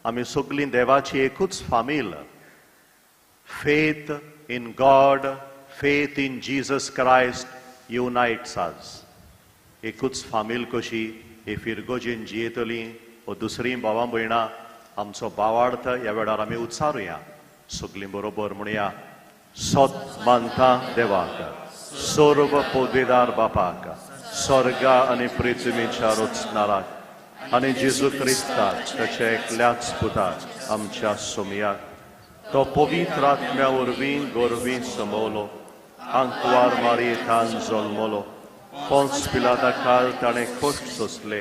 आमी सगळीं देवाची एकूच फामील. Faith in God, faith in Jesus Christ unites us. एकूच फामील कशी हे फिरगोजेन जियेतली वो दुसरीं भावां भयणां आमचो भावार्थ ह्या वेळार आमी उच्चारुया. सगळीं बरोबर म्हणया. सत मानता देवाक, सर्व पदवेदार बापाक, स्वर्गा आनी पृथ्वीच्या रचणाराक, आनी जेजू क्रिस्ताक ताच्या एकल्याच पुताक आमच्या सोमयाक, तो पवित्र आत्म्या वरवीं गोरवीं समवलो, आंकवार मारयेंतान जल्मलो, पोंस पिलाता काल ताणें कश्ट सोंसले,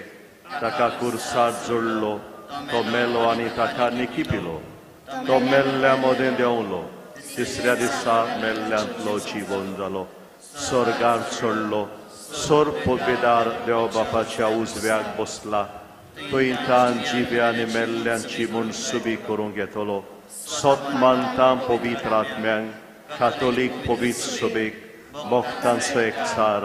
ताका कुर्सार जोडलो, तो मेलो आनी ताका निकिपिलो, तो मेल्ल्या मदें देंवलो, तिसऱ्या दिसा मेल्ल्यांतलो जिवन जालो, स्वर्गार चडलो, सोर पदवेदार देव बापाच्या उजव्याक बसला, थंय तान जिव्या आनी मेल्ल्यांची म्हूण सुबी करूंक येतलो. सत मानता पवित्र आत्म्यांक, कातोलीक पवित्र सभेक, भक्तांचो एकचार,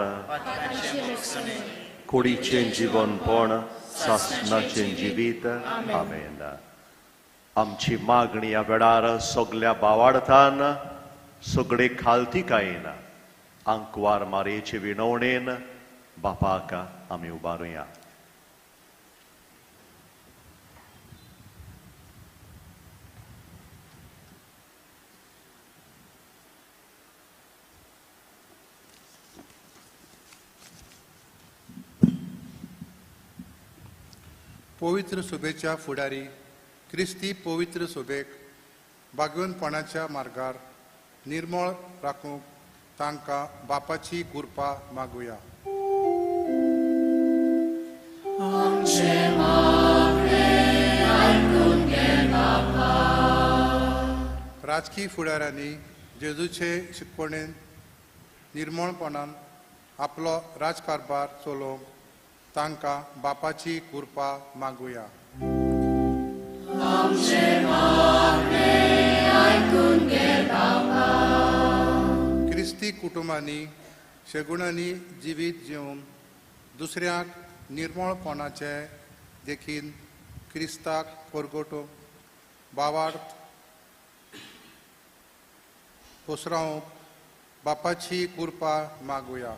कुडीचें जिवनपण, सासणाचें जिवीत. आमेन. आमची मागणी ह्या वेळार सगल्या भावार्थान, सगळे खालतिकायेन, आंकवार मारयेचे विनवणेन बापाक आमी उबारुया. पवित्र सभेच्या फुडारी क्रिस्ती पवित्र सभेक बागवनपणाच्या मार्गार निर्मळ राखूंक तांकां बापाची कृपा मागुया. राजकीय फुडाऱ्यांनी जेजूचे शिकवणेन निर्मळपणान आपलो राजकारभार चलोवंक तांकां बापाची कृपा मागुया. क्रिस्ती कुटुंबांनी शेगुणांनी जिवीत जिवन दुसऱ्यांक निर्मळपणाचे देखीन क्रिस्ताक परगटूंक बावार्थ पसरावंक बापाची कृपा मागुया.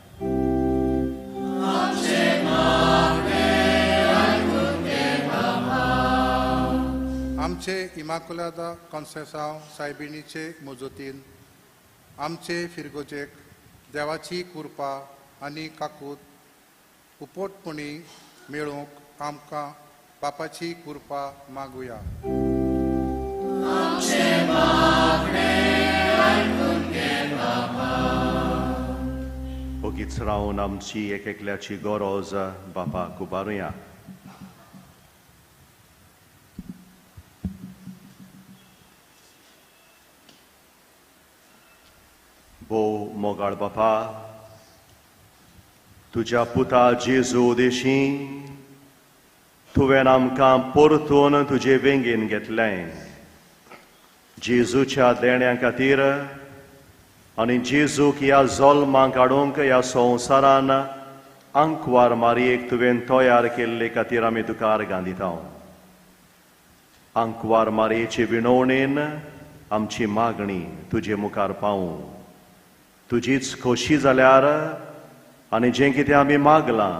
आमचे इमाकुलादा कॉन्सेसांव सायबिणीचे मजतीन आमचे फिरगोजेक देवाची कृपा आनी काकूत उपटपणी मेळोवंक आमकां बापाची कृपा मागुया. ओगीच रावन आमची एक एकल्याची गरज बापाक उबारुया. भोव मोगाळ बापा, तुज्या पुता जेजू देशी तुवें आमकां परतून तुजे वेंगेन घेतलें. जेजूच्या देण्या खातीर आनी जेजूक ह्या जल्माक हाडूंक ह्या संवसारान आंकवार मारयेक तुवें तयार केल्ले खातीर आमी तुका आर्गां दिता. आंकवार मारयेचे विणवणेन आमची मागणी तुजे मुखार पावूं. तुजीच खोशी जाल्यार आनी जें कितें आमी मागलां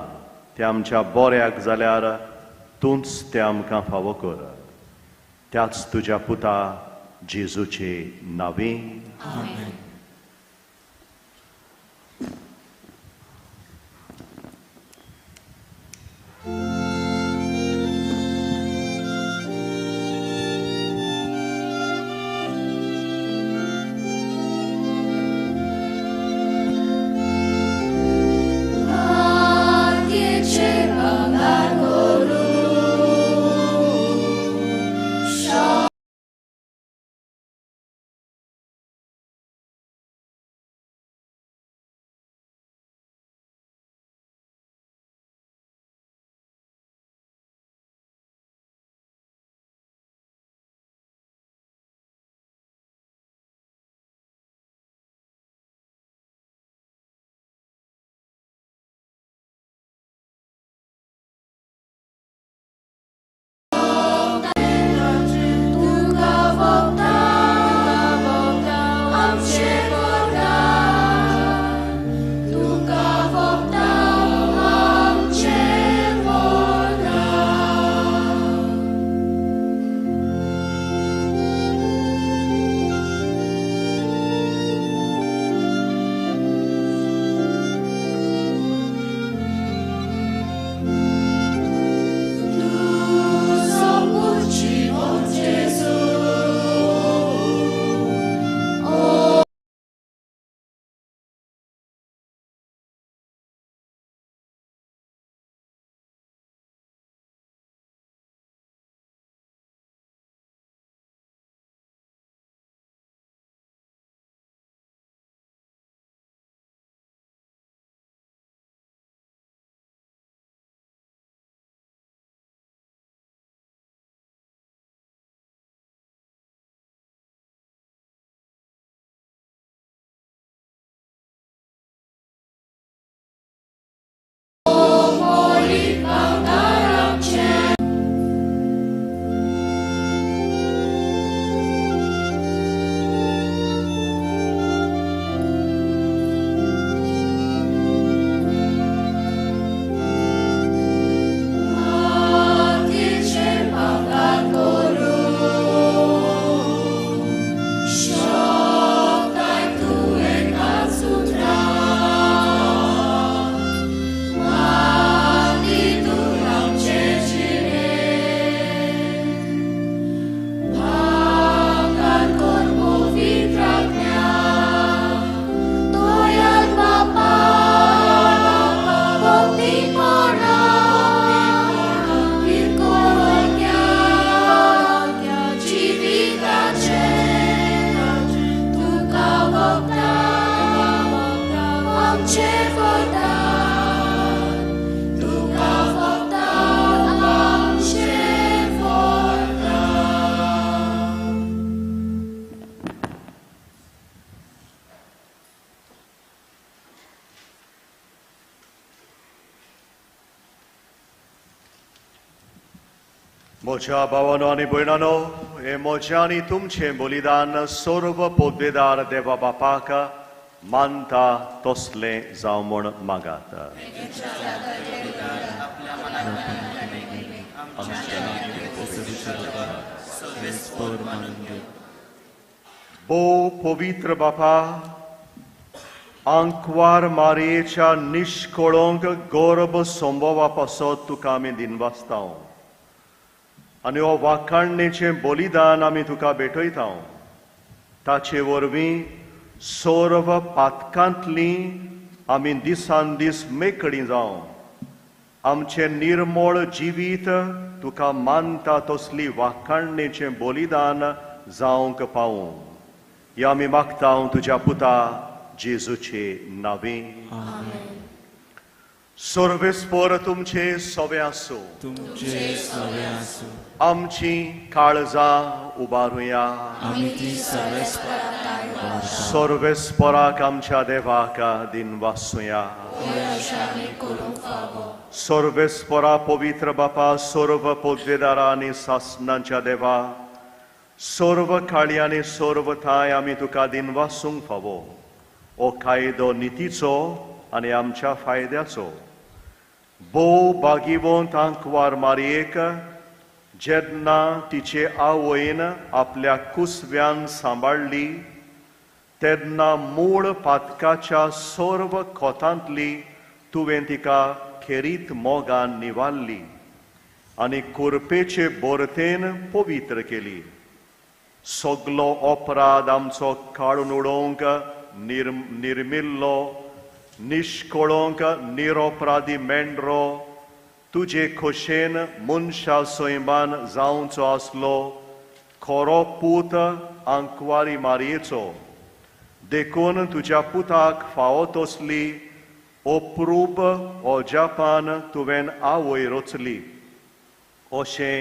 तें आमच्या बऱ्याक जाल्यार तूंच तें आमकां फावो कर. त्याच तुज्या पुता जेजूचे नांवे. आमेन. आमचें वरदान, तुका फक्त आमचें वरदान. म्हज्या भावानो आनी भयणानो, हे म्हजें आनी तुमचें बलिदान सर्व पदवेदार देवा बापाक मानता तसलें जावं म्हूण मागात. भोव पवित्र बापा, आंकवार मारयेच्या निश्कळंक गर्भ संभवा पासत तुका आमी दिनवासता आनी हो वाखाणणेचें बलिदान आमी तुका भेटयता. ताचे वरवीं सर्व पातकांतली आमी दिसान दीस मेकळी जावं, आमचें निर्मळ जिवीत तुका मानता तसली वाखाणणेचें बलिदान जावंक पावूं. हें आमी मागता तुज्या पुता जेजूचे नांवे. सर्वेस्पर तुमचे सवे आसूं. तुमचे सवे आसूं. आमची काळजां उबारुया. आमी ती सर्वेस्पराक सर्वेस्पराक आमच्या देवाक दिनवासुया. सर्वेस्परा पवित्र बापा, सर्व पदवेदारा आनी सासणांच्या देवा, सर्व काळी आनी सर्व ठांय आमी तुका दिनवासूंक फावो. हो कायदो नितीचो आनी आमच्या फायद्याचो. भोव भागिवंत आंकवार मारयेक जेन्ना तिचे आवयन आपल्या कुसव्यान सांबाळ्ळी तेन्ना मूळ पातकाच्या सर्व खोतांतली तुवें तिका खेरीत मोगान निवारली आनी कुरपेचे बोरतेन पवित्र केली. सगलो अपराध आमचो काडून उडोवंक निर्मिल्लो निश्कळंक निरोपराधी मेंढरो तुजे खोशेन मनशा सैमान जावचो आसलो खरो पूत आंकवारी मारयेचो. देखून तुज्या पुताक फावो तसली अप्रूप अजापान तुवें आवय रचली. अशें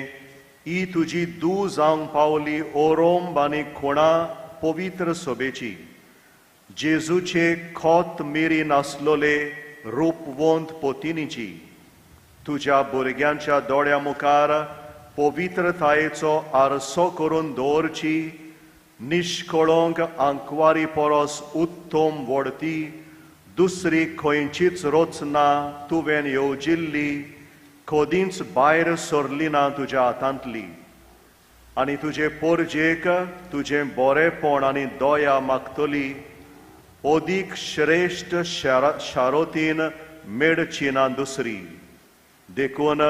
ही तुजी दू जावंक पावली ओरोंब आनी खुणा पवित्र सभेची. जेजूचे खोत मिरी नासलोले रूपवंत पोतिनीची. तुज्या भुरग्यांच्या दोळ्या मुखार पवित्रतायेचो आरसो करून दवरची निश्कळंक आंकवारी परस उत्तम वडती दुसरी खंयचीच रचना तुवें येवजिल्ली कदींच भायर सरली ना तुज्या हातांतली. आनी तुजे पोरजेक तुजें बरेपण आनी दया मागतली अदीक श्रेश्ठ शारोतीन मेळची ना दुसरी. देखून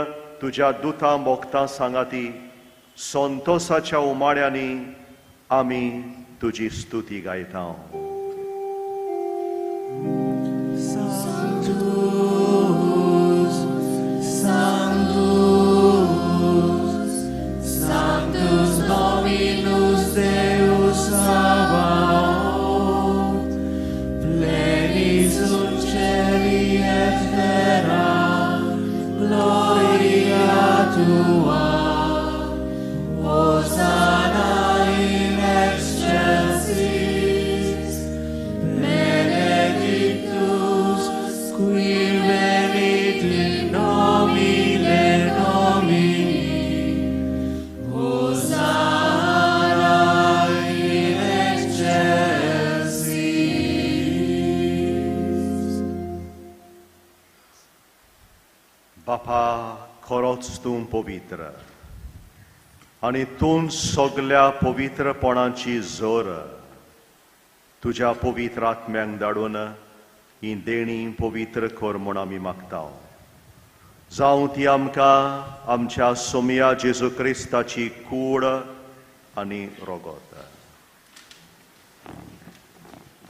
तुज्या दुतां भोगतां सांगाती संतोसाच्या उमाळ्यांनी आमी तुजी स्तुती गायता. Sanctus, Sanctus Dominus Deus Sabaoth, pleni sunt celi et terra, gloria tua, Hosanna in excelsis, benedictus qui venit in nomine Domini, Hosanna in excelsis. बापा खरोच तूं पवित्र आनी तूं सगल्या पवित्रपणाची जोर तुज्या पवित्र आत्म्यांक धाडून ही देणी पवित्र कर म्हूण आमी मागता. जावं ती आमकां आमच्या सोमया जेजू क्रिस्ताची कूड आनी रगत.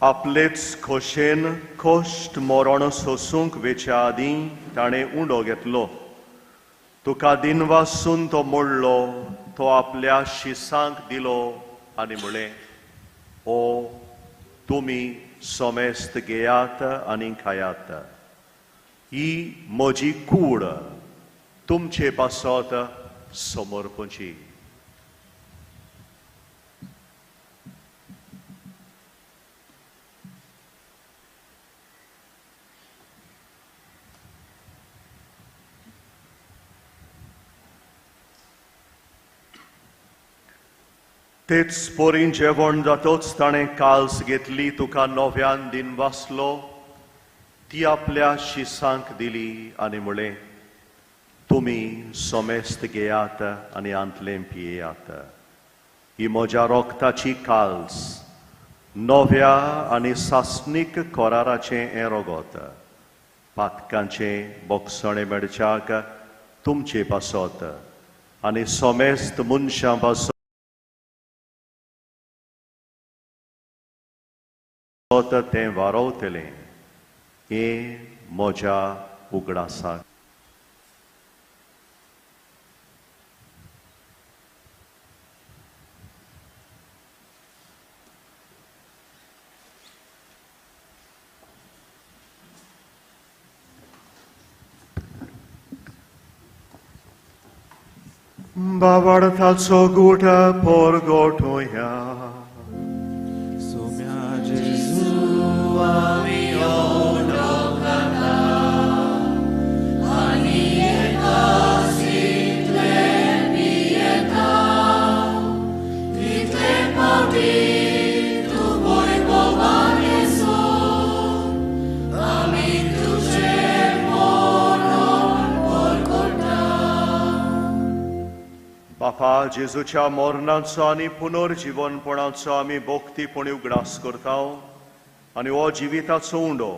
आपलेच खोशेन कश्ट मरण सोसूंक वेच्या आदीं ताणें उंडो घेतलो. तुका दिनवासून तो मोडलो, तो आपल्या शिसांक दिलो आनी म्हणलें, ओ तुमी समेस्त घेयात आनी खायात. ही म्हजी कूड तुमचे पासत समर्पची. तेच पोरीन जेवण जातोच ताणें काल्स घेतली, तुका नव्यान दिन वाचलो, ती आपल्या शिसांक दिली आनी म्हळें, तुमी समेस्त घेयात आनी आंतलें पियेयात. ही म्हज्या रोगताची काल्स, नव्या आनी सासणीक कराराचें हें रोगत, पातकांचें बोगसणें मेळच्याक तुमचे पासत आनी समेस्त मनशां पासत तें वारवतलें. हें म्हज्या उगडासाक. बाबार्थाचो गूट परगटुया. बापा, जेजूच्या मरणाचो आनी पुनर्जिवनपणाचो आमी भक्तीपणी उगडास करता आनी हो जिविताचो उंडो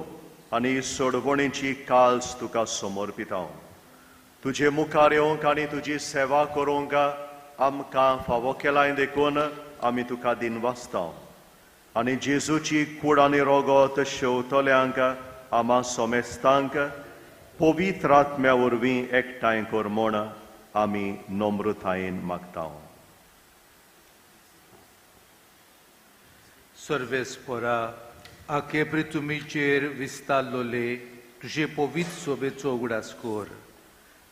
आनी सोडवणेची काल्स तुका समर्पिता. तुजे मुखार येवंक आनी तुजी सेवा करूंक आमकां फावो केलाय देखून आमी तुका दिनवासता आनी जेजूची कूड आनी रोगत शेवतल्यांक आमा समेस्तांक पवित्र आत्म्या वरवीं एकठांय कर म्हूण आमी नम्रतायेन मागता. सर्वेस्परा, आखे पृथ्वीचेर विस्तारलोले तुजे पवित्र सोबेचो उगडास कर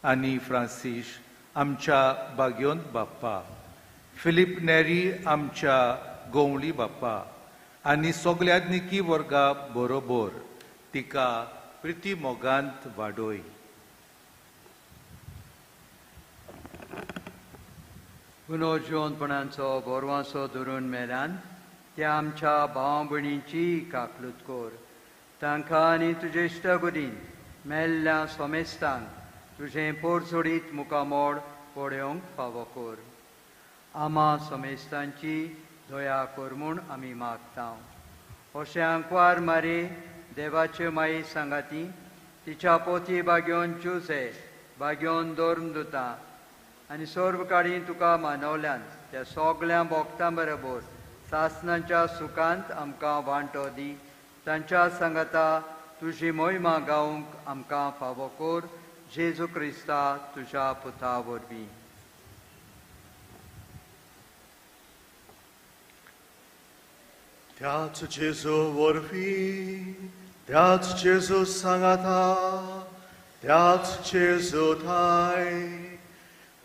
आनी फ्रांसीस आमच्या बाग्योंत बाप्पा, फिलीप नेरी आमच्या गोंवळी बाप्पा आनी सगल्या निकी वर्गा बरोबर तिका प्रिती मोगांत वाडोय. पुनर्जिवनपणाचो बोरवांसो धरून मेल्यान त्या आमच्या भाव भयणींची काकलूत कर. तांकां आनी तुजे इश्टागुदीन मेल्ल्या सोमेस्तांक तुजें पोरसोडीत मुखामोड पळोवंक फावो कर. आमा सोमेस्तांची दया कर म्हूण आमी मागता. अशें आंकवार मारे देवाचे माई सांगाती तिच्या पोथी बागेवन जुजे बागेवन धर्म दुता आनी सर्व काळी तुका मानवल्यान त्या सगळ्या भोगतां बरोबर सासनाच्या सुखांत आमकां वांटो दी. तांच्या सांगाता तुजी मोहिमा गावंक आमकां फावो कर. जेजू क्रिस्ता तुज्या पुता वरवीं. त्याच जेजू वरवीं, त्याच जेजू सांगाता, त्याच जेजू थाय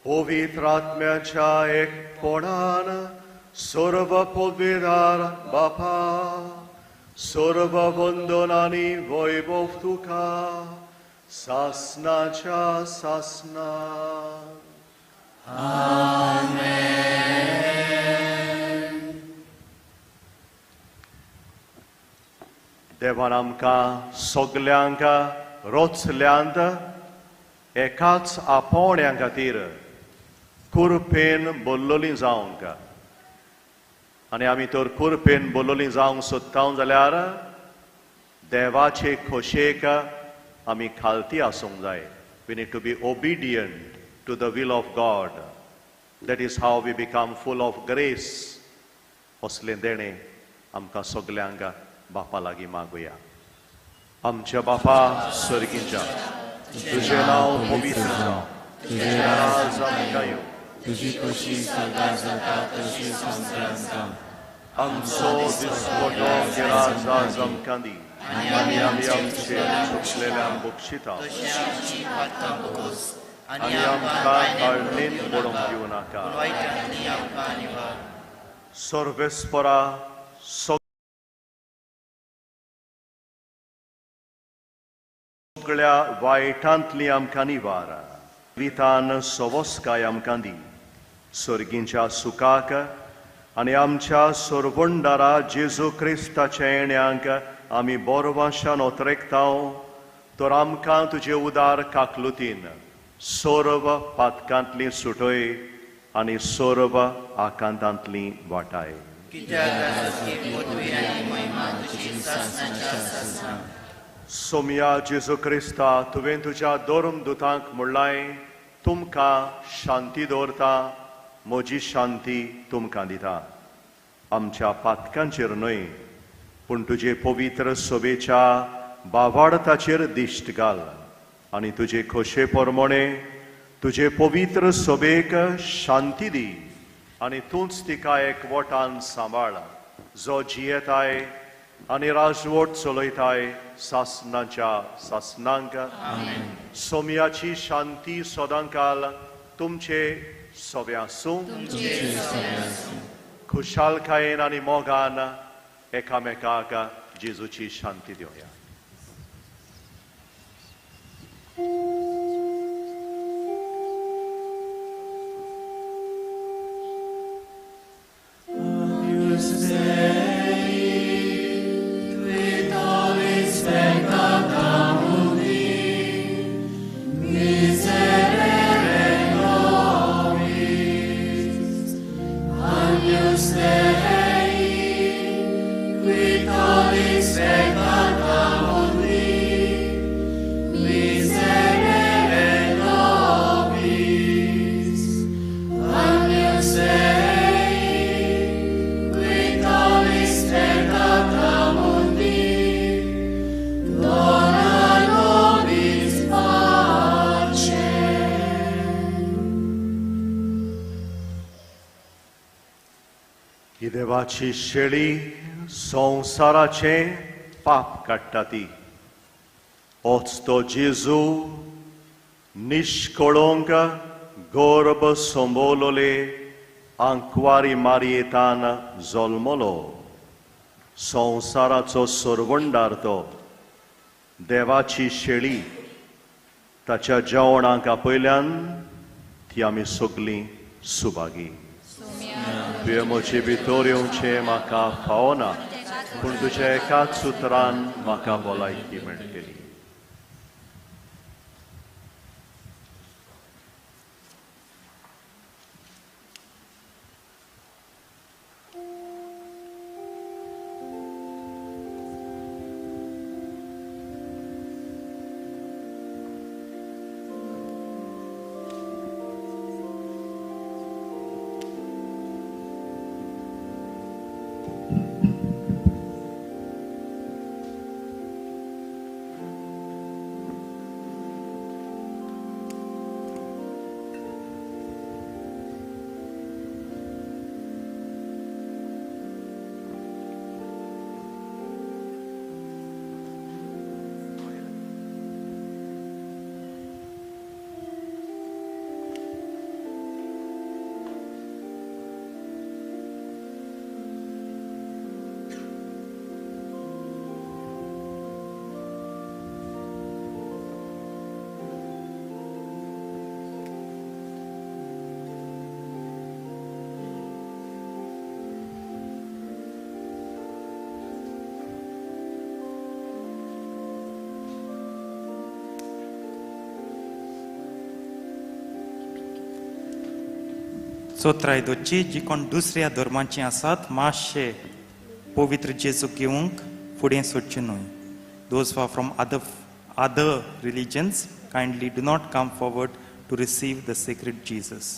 पवित्र आत्म्याच्या एकपणान सर्व पवित्र बापा, सर्व वंदन आनी वैभव तुका सासनाच्या सासना. आमेन. देवान आमकां सगल्यांक रोचल्यांत एकाच आपोवण्या खातीर कुरपेन बोल्लोली जावंक आनी आमी तर कुरपेन बोल्लोली जावंक सोदता जाल्यार देवाचे खोशेक आमी खालती आसूंक जाय. We need to be obedient to the will of God. That is how we become full of grace. असलें देणें आमकां सगल्यांक बापा लागीं मागुया. आमच्या बापा सर्गीच्या, तुजें नांव पवित्र जावं, तुजें राज आमकां येवं, तुजी खोशी स्वर्गांत जाता तशी संवसारांत जावं. आमचो दिसपटो गिराज आज आमकां दी आनी आमी आमचे चुकलेल्यांक बक्षिता आनी आमकां काळणेन पडोवंक दिवं नाका. सर्वेस्परा सगळ्या वायटांतली आमकां निवार, वितान सवस्काय आमकां दी, सर्गींच्या सुखाक आनी आमच्या सोरवंडारा जेजू क्रिस्ताच्या येण्यांक आमी बोरवाशान ओतरेकताव, तर आमकां तुजे उदार काकलुतीन सर्व पातकांतली सुटय आनी सर्व आकांतांतली वाटाय. सोमया जेजू क्रिस्ता, तुवें तुज्या धर्मदुतांक म्हणलाय, तुमकां शांती दवरता, म्हजी शांती तुमकां दिता. आमच्या पातकांचेर न्हय पूण तुजे पवित्र सभेच्या बावाडताचेर दिश्ट घाल आनी तुजे खोशे प्रमाणे तुजे पवित्र सभेक शांती दी आनी तूंच तिका एकवटान सांबाळ, जो जियेताय आनी राजवट चलयताय सासनाच्या सासनांक. सोमयाची शांती सदांकाल तुमचे सगळे आसूं. खुशालकायेन आनी मोगान एकामेकाक जेजूची शांती दिवया. देवाची शेळी संवसाराचें पाप काडटा ती. होच तो जेजू निश्कळोंक गर्भ संबोवलोले आंकवारी मारयेतान जल्मलो. संवसाराचो सरवंडार तो देवाची शेळी. ताच्या जेवणाक आपयल्यान ती आमी सगळीं सुभागी. तुवें म्हजे भितर येवचें म्हाका फावना, पूण तुज्या एकाच उतरान म्हाका भलायकी मेळटली. चोत्राय दोची जी कोण दुसऱ्या धर्माची आसात मातशे पवित्र जेजू घेवंक फुडें सोडचें न्हय. Those who are from other religions kindly do not come forward to receive the sacred Jesus.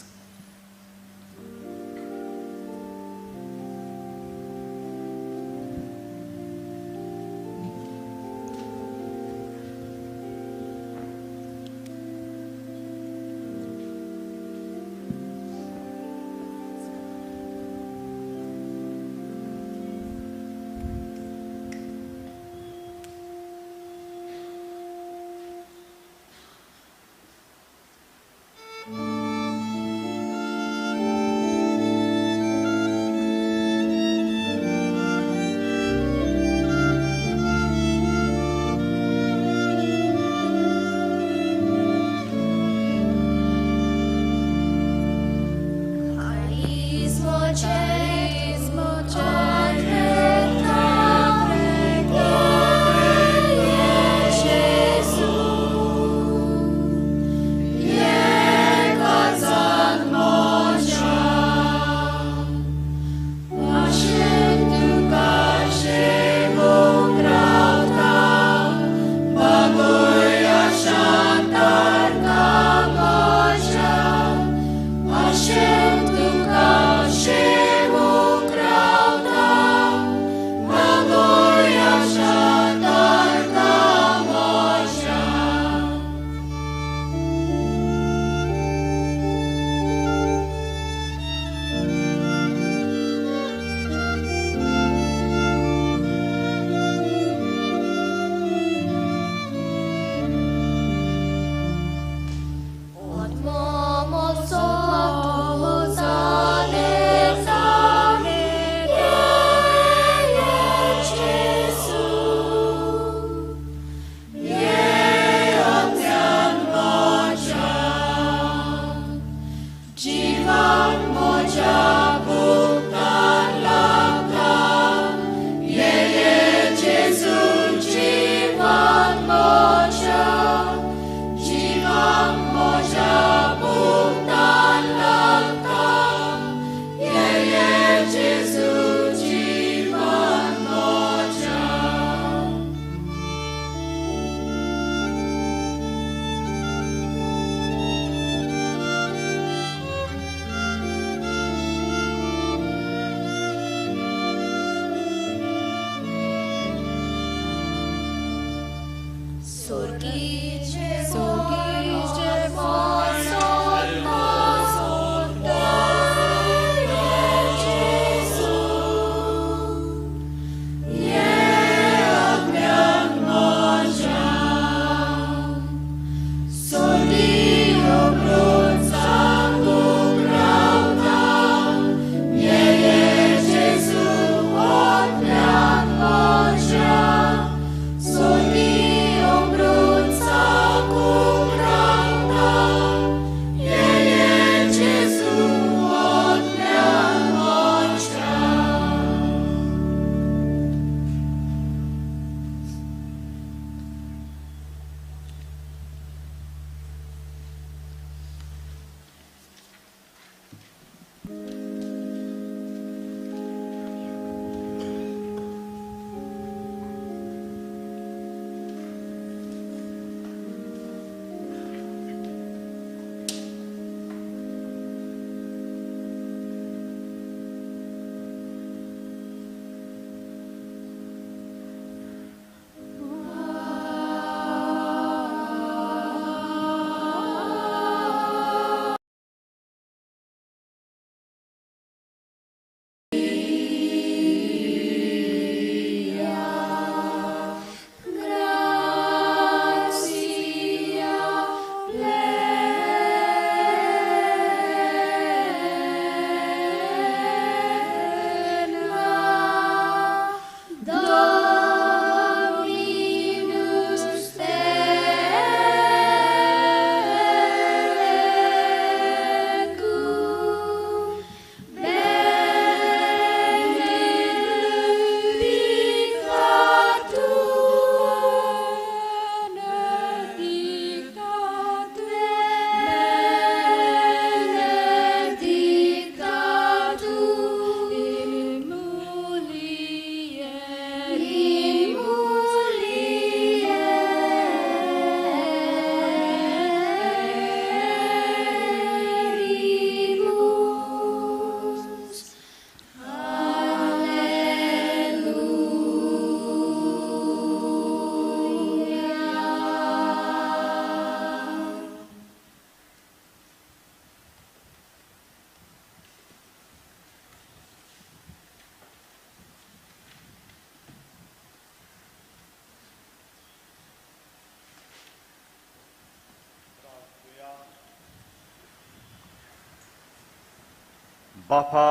बापा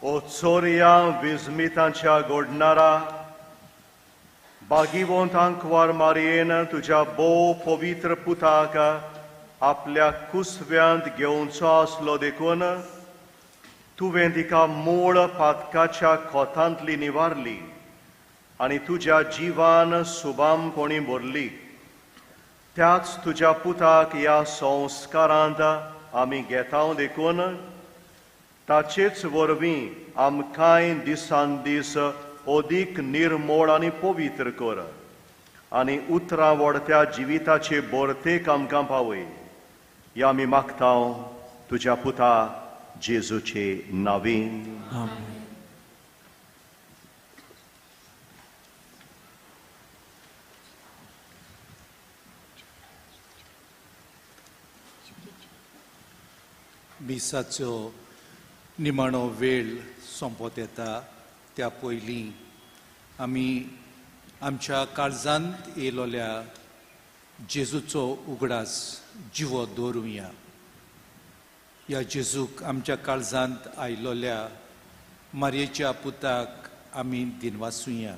ओ चोरया विजमितांच्या गोडणारा बागिवंत आंकवार मारयेन तुज्या भोव पवित्र पुताक आपल्या कुसव्यांत घेवचो आसलो देखून तुवें तिका मूळ पातकाच्या खोतांतली निवारली आनी तुज्या जिवान सुबामपणी भरली. त्याच तुज्या पुताक ह्या संस्कारांत आमी घेता देखून ताचेच वरवीं आमकांय दिसान दीस अदीक निर्मोळ आनी पवित्र कर आनी उतरां वडत्या जिविताचे भरतेक आमकां पावय. ह्या आमी मागता तुज्या पुता जेजूचे नांवान. मिसाचो निमाणो वेळ सोंपत येता त्या पयलीं आमी आमच्या काळजांत येयलोल्या जेजूचो उगडास जिवो दवरुया. ह्या जेजूक आमच्या काळजांत आयलोल्या मारयेच्या पुताक आमी दिनवासुया,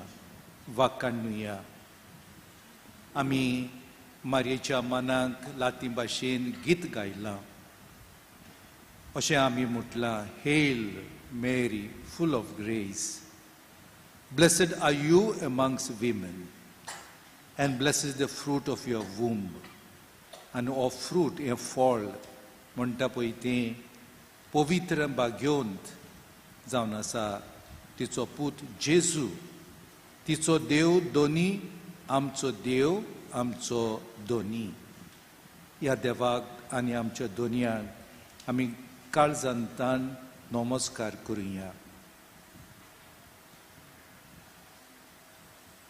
वाकाणुया. आमी मारयेच्या मनाक लाती भाशेन गीत गायलां. अशें आमी म्हटलां, hail Mary full of grace, blessed are you amongst women and blessed is the fruit of your womb. आनी हो फ्रूट हें फळ म्हणटा पळय तें पवित्र भाग्योंत जावन आसा. तिचो पूत जेजू, तिचो देव दोनी, आमचो देव आमचो दोनी. ह्या देवाक आनी आमच्या दोनयांक आमी काळजांतान नमस्कार करुया.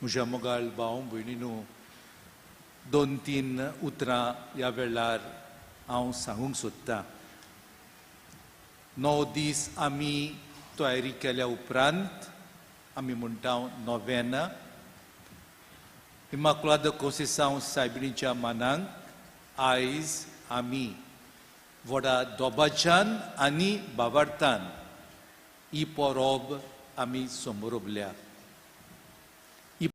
म्हज्या मोगाळ भाव भयणीनो, दोन तीन उतरां ह्या वेळार हांव सांगूंक सोदतां. 9 दीस आमी तयारी केल्या उपरांत आमी म्हणटा नोवेना. इमाकुलाद कोंसेसांव सायबिणीच्या मानांक आयज आमी व्हडा दोबाच्यान आनी बावार्थान ही परब आमी समोरबल्या. ही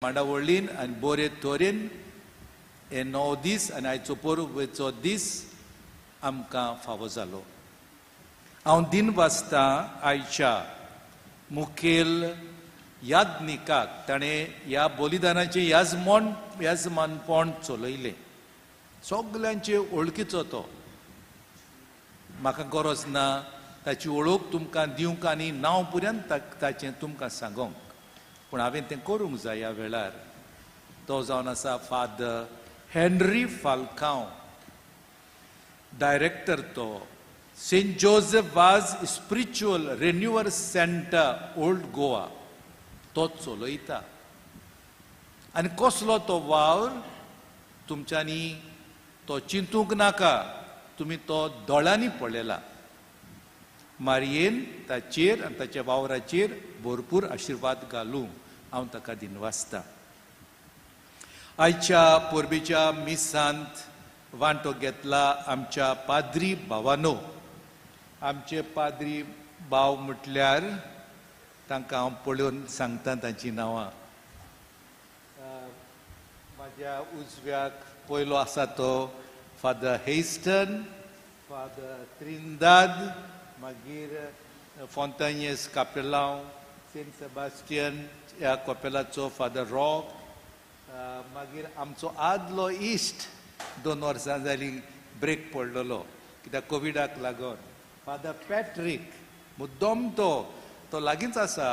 मांडावळीन आनी बरे तरेन हे 9 दीस आनी आयचो परबेचो दीस आमकां फावो जालो. हांव दिन वाचतां आयच्या मुखेल याज्ञिकाक, ताणें ह्या बलिदानाचें याजमानपण चलयलें. सगल्यांचे वळखीचो तो, म्हाका गरज ना ताची वळख तुमकां दिवंक आनी नांव पर्यंत ताचें तुमकां सांगोंक, पूण हांवें तें करूंक जाय ह्या वेळार. तो जावन आसा फादर हेनरी फाल्कांव, डायरेक्टर तो Saint Joseph Vaz spiritual renewal centre old Goa तो चलयता. आनी कसलो तो वावर तुमच्यांनी तो चिंतूंक नाका, तुमी तो दोळ्यांनी पळयला. मारयेन ताचेर आनी ताच्या वावराचेर भरपूर आशिर्वाद घालूं हांव ताका दिनवासता. आयच्या परबेच्या मिसांत वांटो घेतला आमच्या पाद्री भावानो. आमचे पाद्री भाव म्हटल्यार तांकां हांव पळोवन सांगता तांचीं नांवां. म्हाज्या उजव्याक पयलो आसा तो फादर हेस्टन, फादर त्रिंदाद, मागीर फोंतान्यस कापेलांव, सेंट सेबास्टियन ह्या कपेलाचो फादर रॉक, मागीर आमचो आदलो इश्ट 2 वर्सां जालीं ब्रेक पडलेलो कित्याक कोविडाक लागून, फादर पॅट्रीक मुद्दम तो लागींच आसा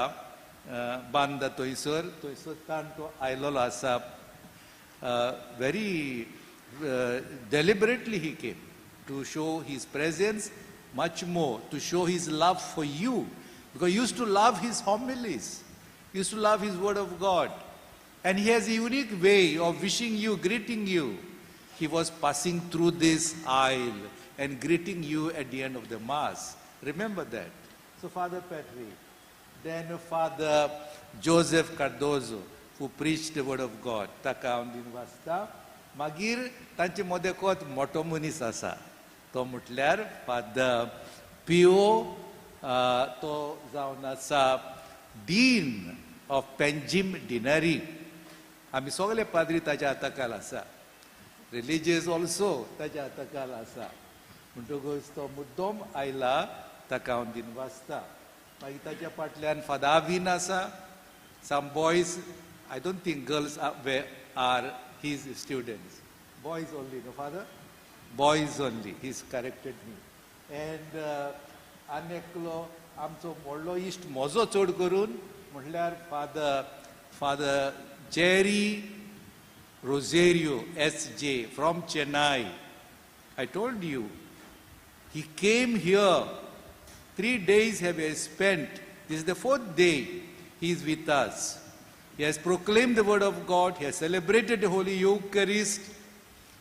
बांदा थंयसर, थंयसर ताण तो आयलेलो आसा. Very deliberately he came to show his presence, much more to show his love for you, because he used to love his homilies, he used to love his word of God, and he has a unique way of wishing you, greeting you. He was passing through this aisle and greeting you at the end of the mass. Remember that. So Father Patrick, then Father Joseph Cardozo, who preached the word of God, ताका हांव दिनवासता. मागीर तांचे मदें मोटो मनीस आसा तो म्हटल्यार फादर पिओ, तो जावन आसा डीन ऑफ पेंजीम डिनरी. आमी सगळे पाद्री ताच्या हाताखाल आसा, रिलीजियस ऑल्सो ताच्या हाताखाल आसा. म्हणटकूच तो मुद्दम आयला, ताका हांव दिनवासता. मागीर ताच्या फाटल्यान फादर आवीन आसा. Some boys, I don't think girls are his students, boys only, no father? Boys only, he's corrected me. And आनी एकलो आमचो व्हडलो इश्ट म्हजो चड करून म्हटल्यार father Jerry Rosario S.J. from Chennai. I told you, he came here. 3 days have he spent. This is the 4th day he is with us. He has proclaimed the word of God. He has celebrated the Holy Eucharist.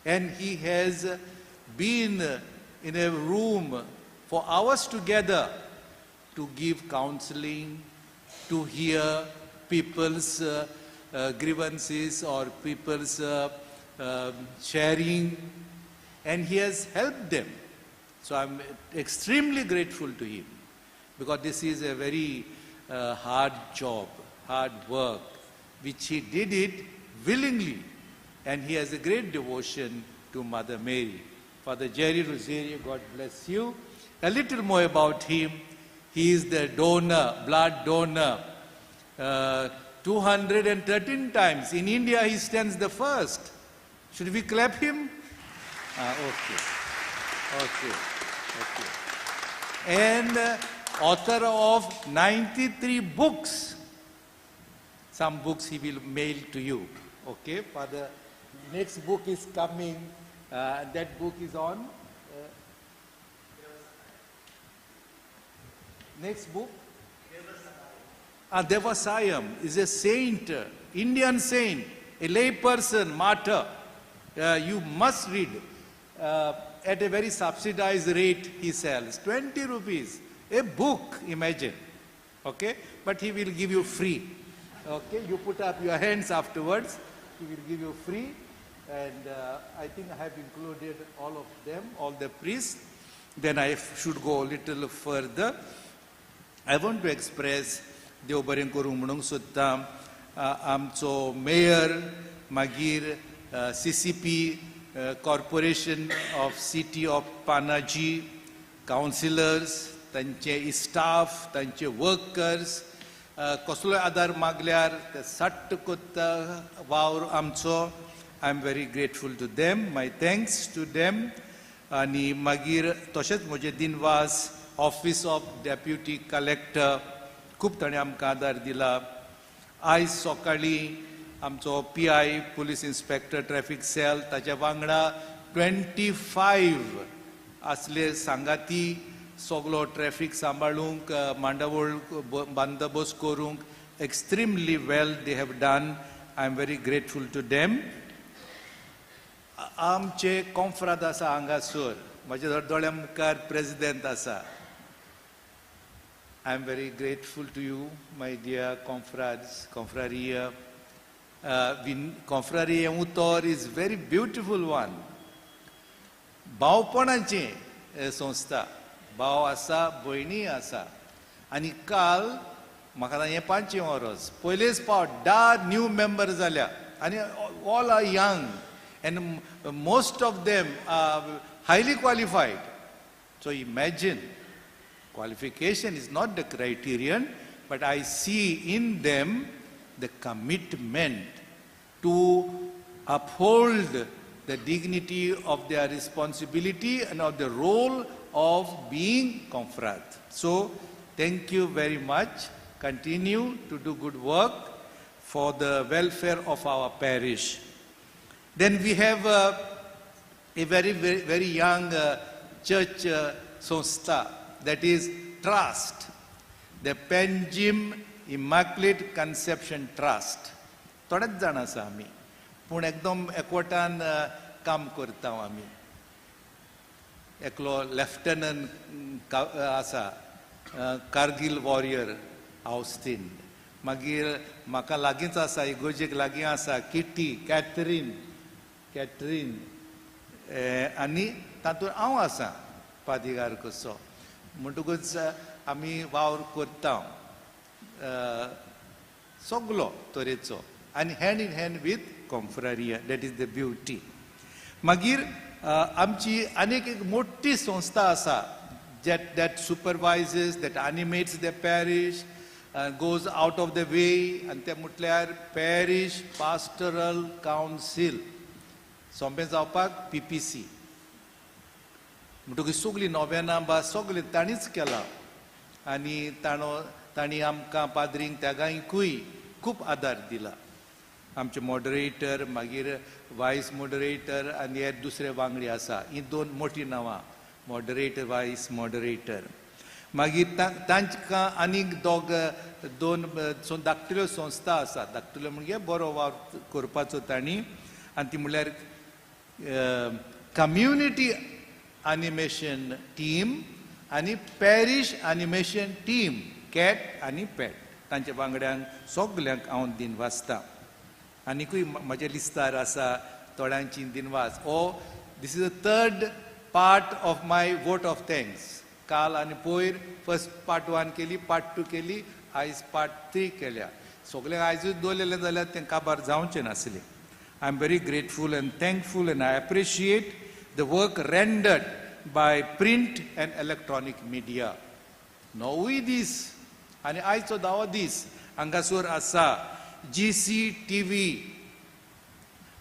And he has been in a room for hours together to give counseling, to hear people's grievances or people's sharing, and he has helped them. So I'm extremely grateful to him, because this is a very hard job, hard work, which he did it willingly, and he has a great devotion to Mother Mary. Father Jerry Rosario, God bless you. A little more about him. He is the donor, blood donor. 213 times. In India, he stands the first. Should we clap him? Okay. Okay. Okay. And author of 93 books. Some books he will mail to you. Okay, Father. Next book is coming. That book is on. Next book. Devasayam is a saint, Indian saint, a lay person, martyr. You must read. At a very subsidized rate he sells, 20 rupees, a book, imagine. Okay, but he will give you free. Okay, you put up your hands afterwards, he will give you free. And I think I have included all of them, all the priests. Then I should go a little further. I want to express देव बरें करूं म्हणूंक सोदता आमचो mayor, मागीर CCP, corporation of city of Panaji, councillors, तांचे staff, तांचे workers, कसलोय आदार मागल्यार ते सट्ट कोत्ता वावर आमचो. I am very grateful to them, my thanks to them. आनी मागीर तशेंच म्हजें दिनवास ऑफिस ऑफ डेप्युटी कलेक्टर, खूब ताणें आमकां आदार दिला. आयज सकाळीं आमचो PI, police inspector traffic cell, ताच्या वांगडा 25 आसले सांगाती, सगलो ट्रॅफिक सांबाळूंक, मांडावळ बंदोबस्त करूंक. Extremely well they have done. I am very grateful to them. आमचे कॉन्फ्राद आसा हांगासर, म्हज्या दोळ्या मुखार प्रेजिडेंट आसा. I am very grateful to you, my dear confrades, confraria. Confraria उतर is very beautiful one. भावपणाचें संस्था, भाव आसा, भयणी आसा. आनी काल म्हाका हें 5 वरस पयलेच फावट 10 न्यू मेंबर जाल्या आनी all are young and most of them are highly qualified. So imagine, qualification is not the criterion, but I see in them the commitment to uphold the dignity of their responsibility and of the role of being confrad. So, thank you very much. Continue to do good work for the welfare of our parish. Then we have a very, very, very young church sanstha, that is trust, the Panjim Immaculate Conception Trust. थोडेच जाण आसा आमी, पूण एकदम एकवटान काम करता आमी. एकलो लेफ्टनंट आसा, कारगील वॉरियर आवस्तीन. मागीर म्हाका लागींच आसा, इगोजेक लागीं आसा किटी, कॅथरीन, कॅथरीन, आनी तातूंत हांव आसा पादिगार कसो. म्हणटकूच आमी वावर करता सगलो तरेचो आनी hand in hand with confraria, that is the beauty. मागीर आमची आनीक एक मोठी संस्था आसा that supervises, that animates the parish, goes out of the way, आनी तें म्हटल्यार पॅरिश पास्टरल कावन्सील, सोंपें जावपाक PPC. म्हणटकूच सगळीं नोवेनां बा सगळें तांणीच केलां आनी तांणी आमकां पाद्रींक त्यागांकूय खूब आदार दिला. आमचे मॉडरेटर, मागीर वायस मॉडरेटर आनी हेर दुसरे वांगडी आसा. हीं दोन मोटीं नांवां, मॉडरेटर, वायस मॉडरेटर. मागीर तांकां आनीक दोन धाकटुल्यो संस्था आसा. धाकटुल्यो म्हणजे बरो वावर करपाचो तांणी, आनी ती म्हणल्यार कम्युनिटी एनिमेशन टीम आनी पॅरिश एनिमेशन टीम, कॅट आनी पॅट. तांच्या वांगड्यांक सगल्यांक हांव दिनवासता. आनिकूय म्हज्या लिस्तार आसा थोड्यांची दिनवास. Oh, this is the third part of my vote of thanks. काल आनी पयर फर्स्ट पार्ट 1 केली, पार्ट 2 केली, आयज पार्ट 3 केल्या. सगळ्यांक आयजूच दवरलेलें जाल्यार तें काबार जावचें नासलें. I am very grateful and thankful and I appreciate the work rendered by print and electronic media. 9 दीस आनी आयचो 10वो दीस हांगासर आसा GCTV,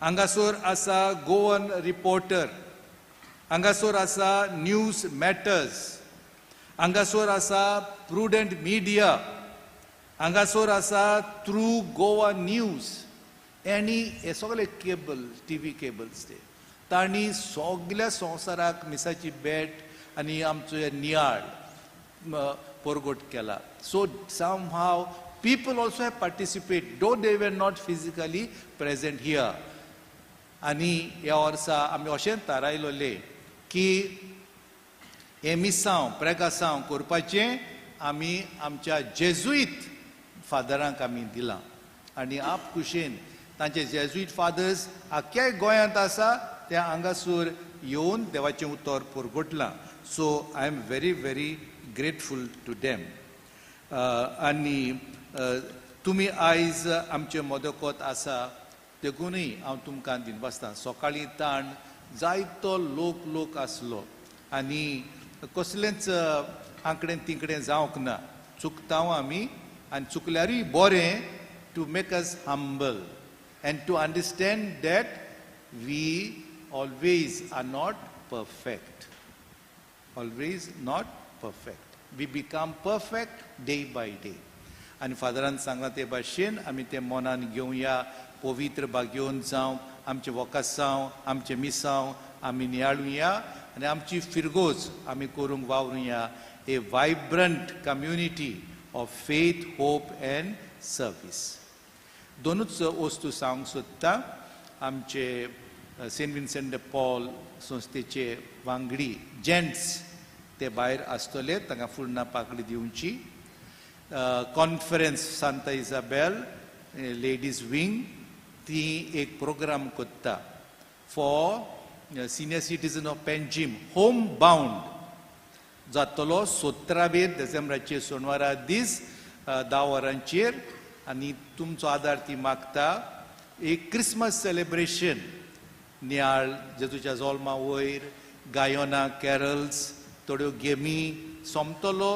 हांगासर आसा गोवन रिपोर्टर, हांगासर आसा न्यूज मॅटर्स, हांगासर आसा प्रुडंट मिडिया, हांगासर आसा थ्रू गोवा न्यूज आनी हे सगळे केबल TV cables ते तांणी सगल्या संवसाराक मिसाची भेट आनी आमचो हे नियाळ परगट केला. So somehow people also have participate though they were not physically present here. आनी ह्या वर्सा आमी अशें थारायलोलें की हें मिसांव प्रेगासांव करपाचें आमी आमच्या जेजुईत फादरांक आमी दिलां आनी आप खुशेन तांचे जेजुईत फादर्स आख्ख्या गोंयांत आसा ते हांगासर येवन देवाचें उतर परगटलां. So I am very very grateful to them. आनी तुमी आयज आमचे मदोकत आसा देखूनय हांव तुमकां दिनवासतां. सकाळीं ताण जायतो लोक आसलो आनी कसलेंच आंकडेन तिकडेन जावंक ना. चुकता आमी आनी चुकल्यारूय बरें to make us humble and to understand that we always are not perfect. Always not perfect. We become perfect day by day. आनी फादरान सांगलां ते भाशेन आमी तें मनान घेवया, पवित्र भागयोवन जावं, आमचें वकासांव, आमचें मिसांव आमी नियाळुया आनी आमची फिरगोज आमी करूंक वावरुया. A vibrant community of faith, hope and service. दोनूच वस्तू सांगूंक सोदता. आमचे सेंट विन्सेंट de Paul संस्थेचे वांगडी जेंट्स ते भायर आसतले, तांकां फुडना पाकळी दिवची. कॉन्फरन्स सांता इजाबेल लेडीज विंग ती एक प्रोग्राम करता for senior citizen of Panjim home bound जातलो 17 डिसेंबराचेर सोनवारा दीस 10 वरांचेर आनी तुमचो आदार ती मागता. एक क्रिसमस सेलिब्रेशन नियाळ जेजूच्या जोल्मा वयर गायना कॅरल्स थोड्यो गेमी सोंपतलो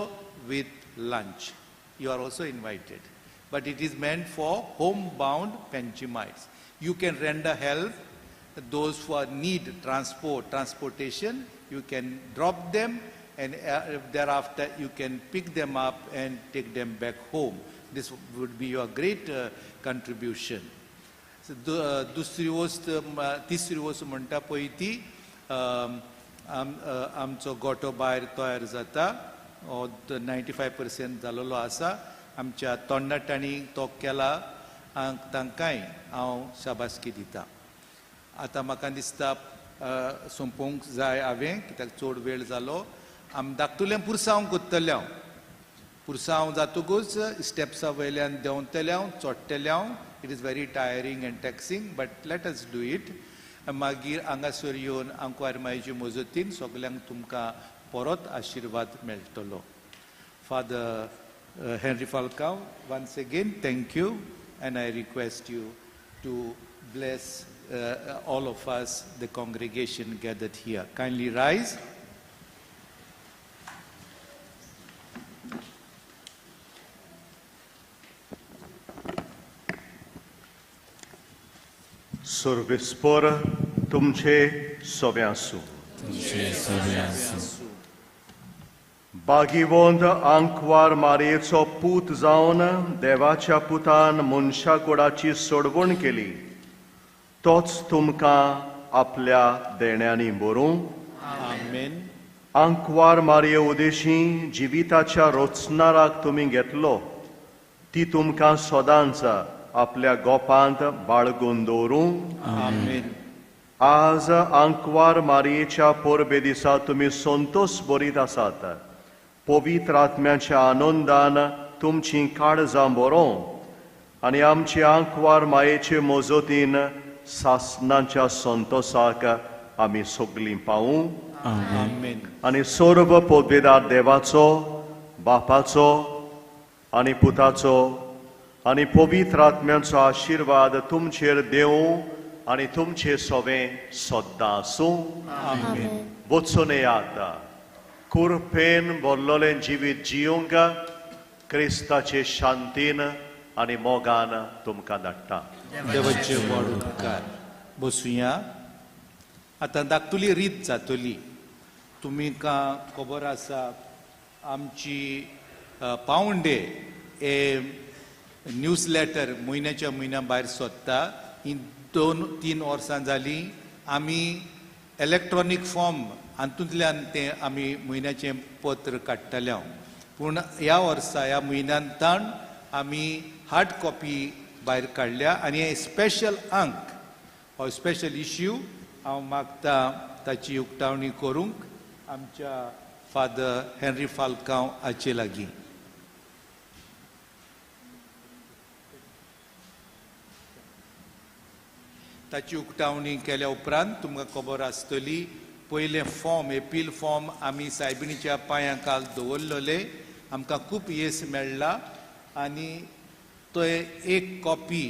with lunch. You are also invited, but it is meant for home bound Panjimites. You can render help those who are need transportation. You can drop them and thereafter you can pick them up and take them back home. This would be your great contribution. दुसरी वस्त, तिसरी वस्त म्हणटा पळय ती आमचो गोटो भायर तयार जाता, 95% जाल्लो आसा. आमच्या तोंडाटांनी तो केला, तांकांय हांव शाबासकी दिता. आतां म्हाका दिसता सोंपोवंक जाय हांवें, कित्याक चड वेळ जालो. आमी धाकटुलें पुरसांव करतलें हांव. पुरसांव जातकूच स्टेप्सा वयल्यान देंवतलें हांव, चडटलें हांव. It is very tiring and taxing, but let us do it. मागीर हांगासर येवन आंकवार मायचे मजतीन सगल्यांक तुमकां परत आशिर्वाद मेळटलो. Father Henry Falcao, once again thank you and I request you to bless all of us, the congregation gathered here. Kindly rise. सर्वेस्पर तुमचे सवे आसूं. बागीवंत आंकवार मारयेचो पूत जावन देवाच्या पुतान मनशा कुडाची सोडवण केली, तोच तुमकां आपल्या देण्यांनी भरूं. आमेन. आंकवार मारये उदेशी जिविताच्या रोचनाराक तुमी घेतलो, ती तुमकां सदांच आपल्या गोपांत बाळगून दवरूं. आमेन. आज आंकवार मारयेच्या परबे दिसा तुमी संतोष बरीत आसात. पवित्र आत्म्याच्या आनंदान तुमची काळजां बरोवं आनी आमची आंकवार मायेचे मजतीन सासनाच्या संतोषाक आमी सगलीं पावूं. आमेन. आनी सर्व पदवेदार देवाचो, बापाचो आनी पुताचो आनी पवित्र आत्म्याचो आशिर्वाद तुमचेर देवूं आनी तुमचे सोवें सद्दां आसूं. आमेन. वचून येयात, कुरपेन भरलोलें जिवीत जियोंक क्रिस्ताचे शांतीन आनी मोगान तुमकां धाडटा. देवाचे व्हड उपकार. बसुया. आतां धाकटुली रीत जातली. तुमकां खबर आसा, आमची पावंडे हे न्यूज लेटर म्हयन्याच्या म्हयन्या भायर सोदता. ही 2-3 वर्सां जालीं आमी इलेक्ट्रॉनीक फॉर्म हातूंतल्यान तें आमी म्हयन्याचें पत्र काडटले हांव. पूण ह्या वर्सा ह्या म्हयन्यान ताण आमी हार्ड कॉपी भायर काडल्या आनी हे स्पेशल अंक हो स्पेशल इश्यू हांव मागता ताची उक्तावणी करूंक आमच्या फादर हेनरी फाल्कांव हाचे लागीं. ताची उक्तावणी केल्या उपरांत तुमकां खबर आसतली, पयलें फॉर्म एपील फॉर्म आमी सायबिणीच्या पांयां काल दवरलेले, आमकां खूब येस मेळ्ळा आनी तो एक कॉपी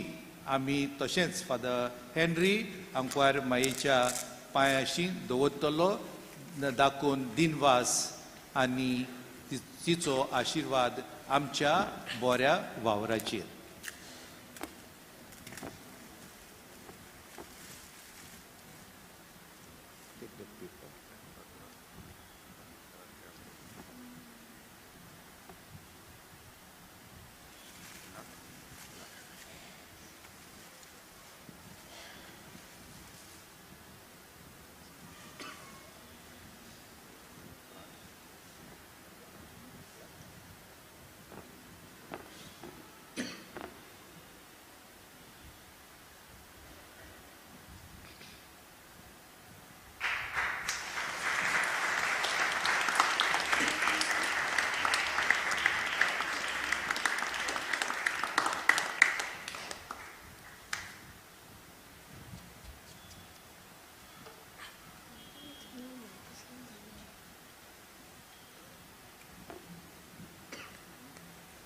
आमी तशेंच फादर हेनरी आंकवार मायेच्या पांयाशी दवरतलो, दाखोवन दिनवास आनी तिचो आशिर्वाद आमच्या बऱ्या वावराचेर.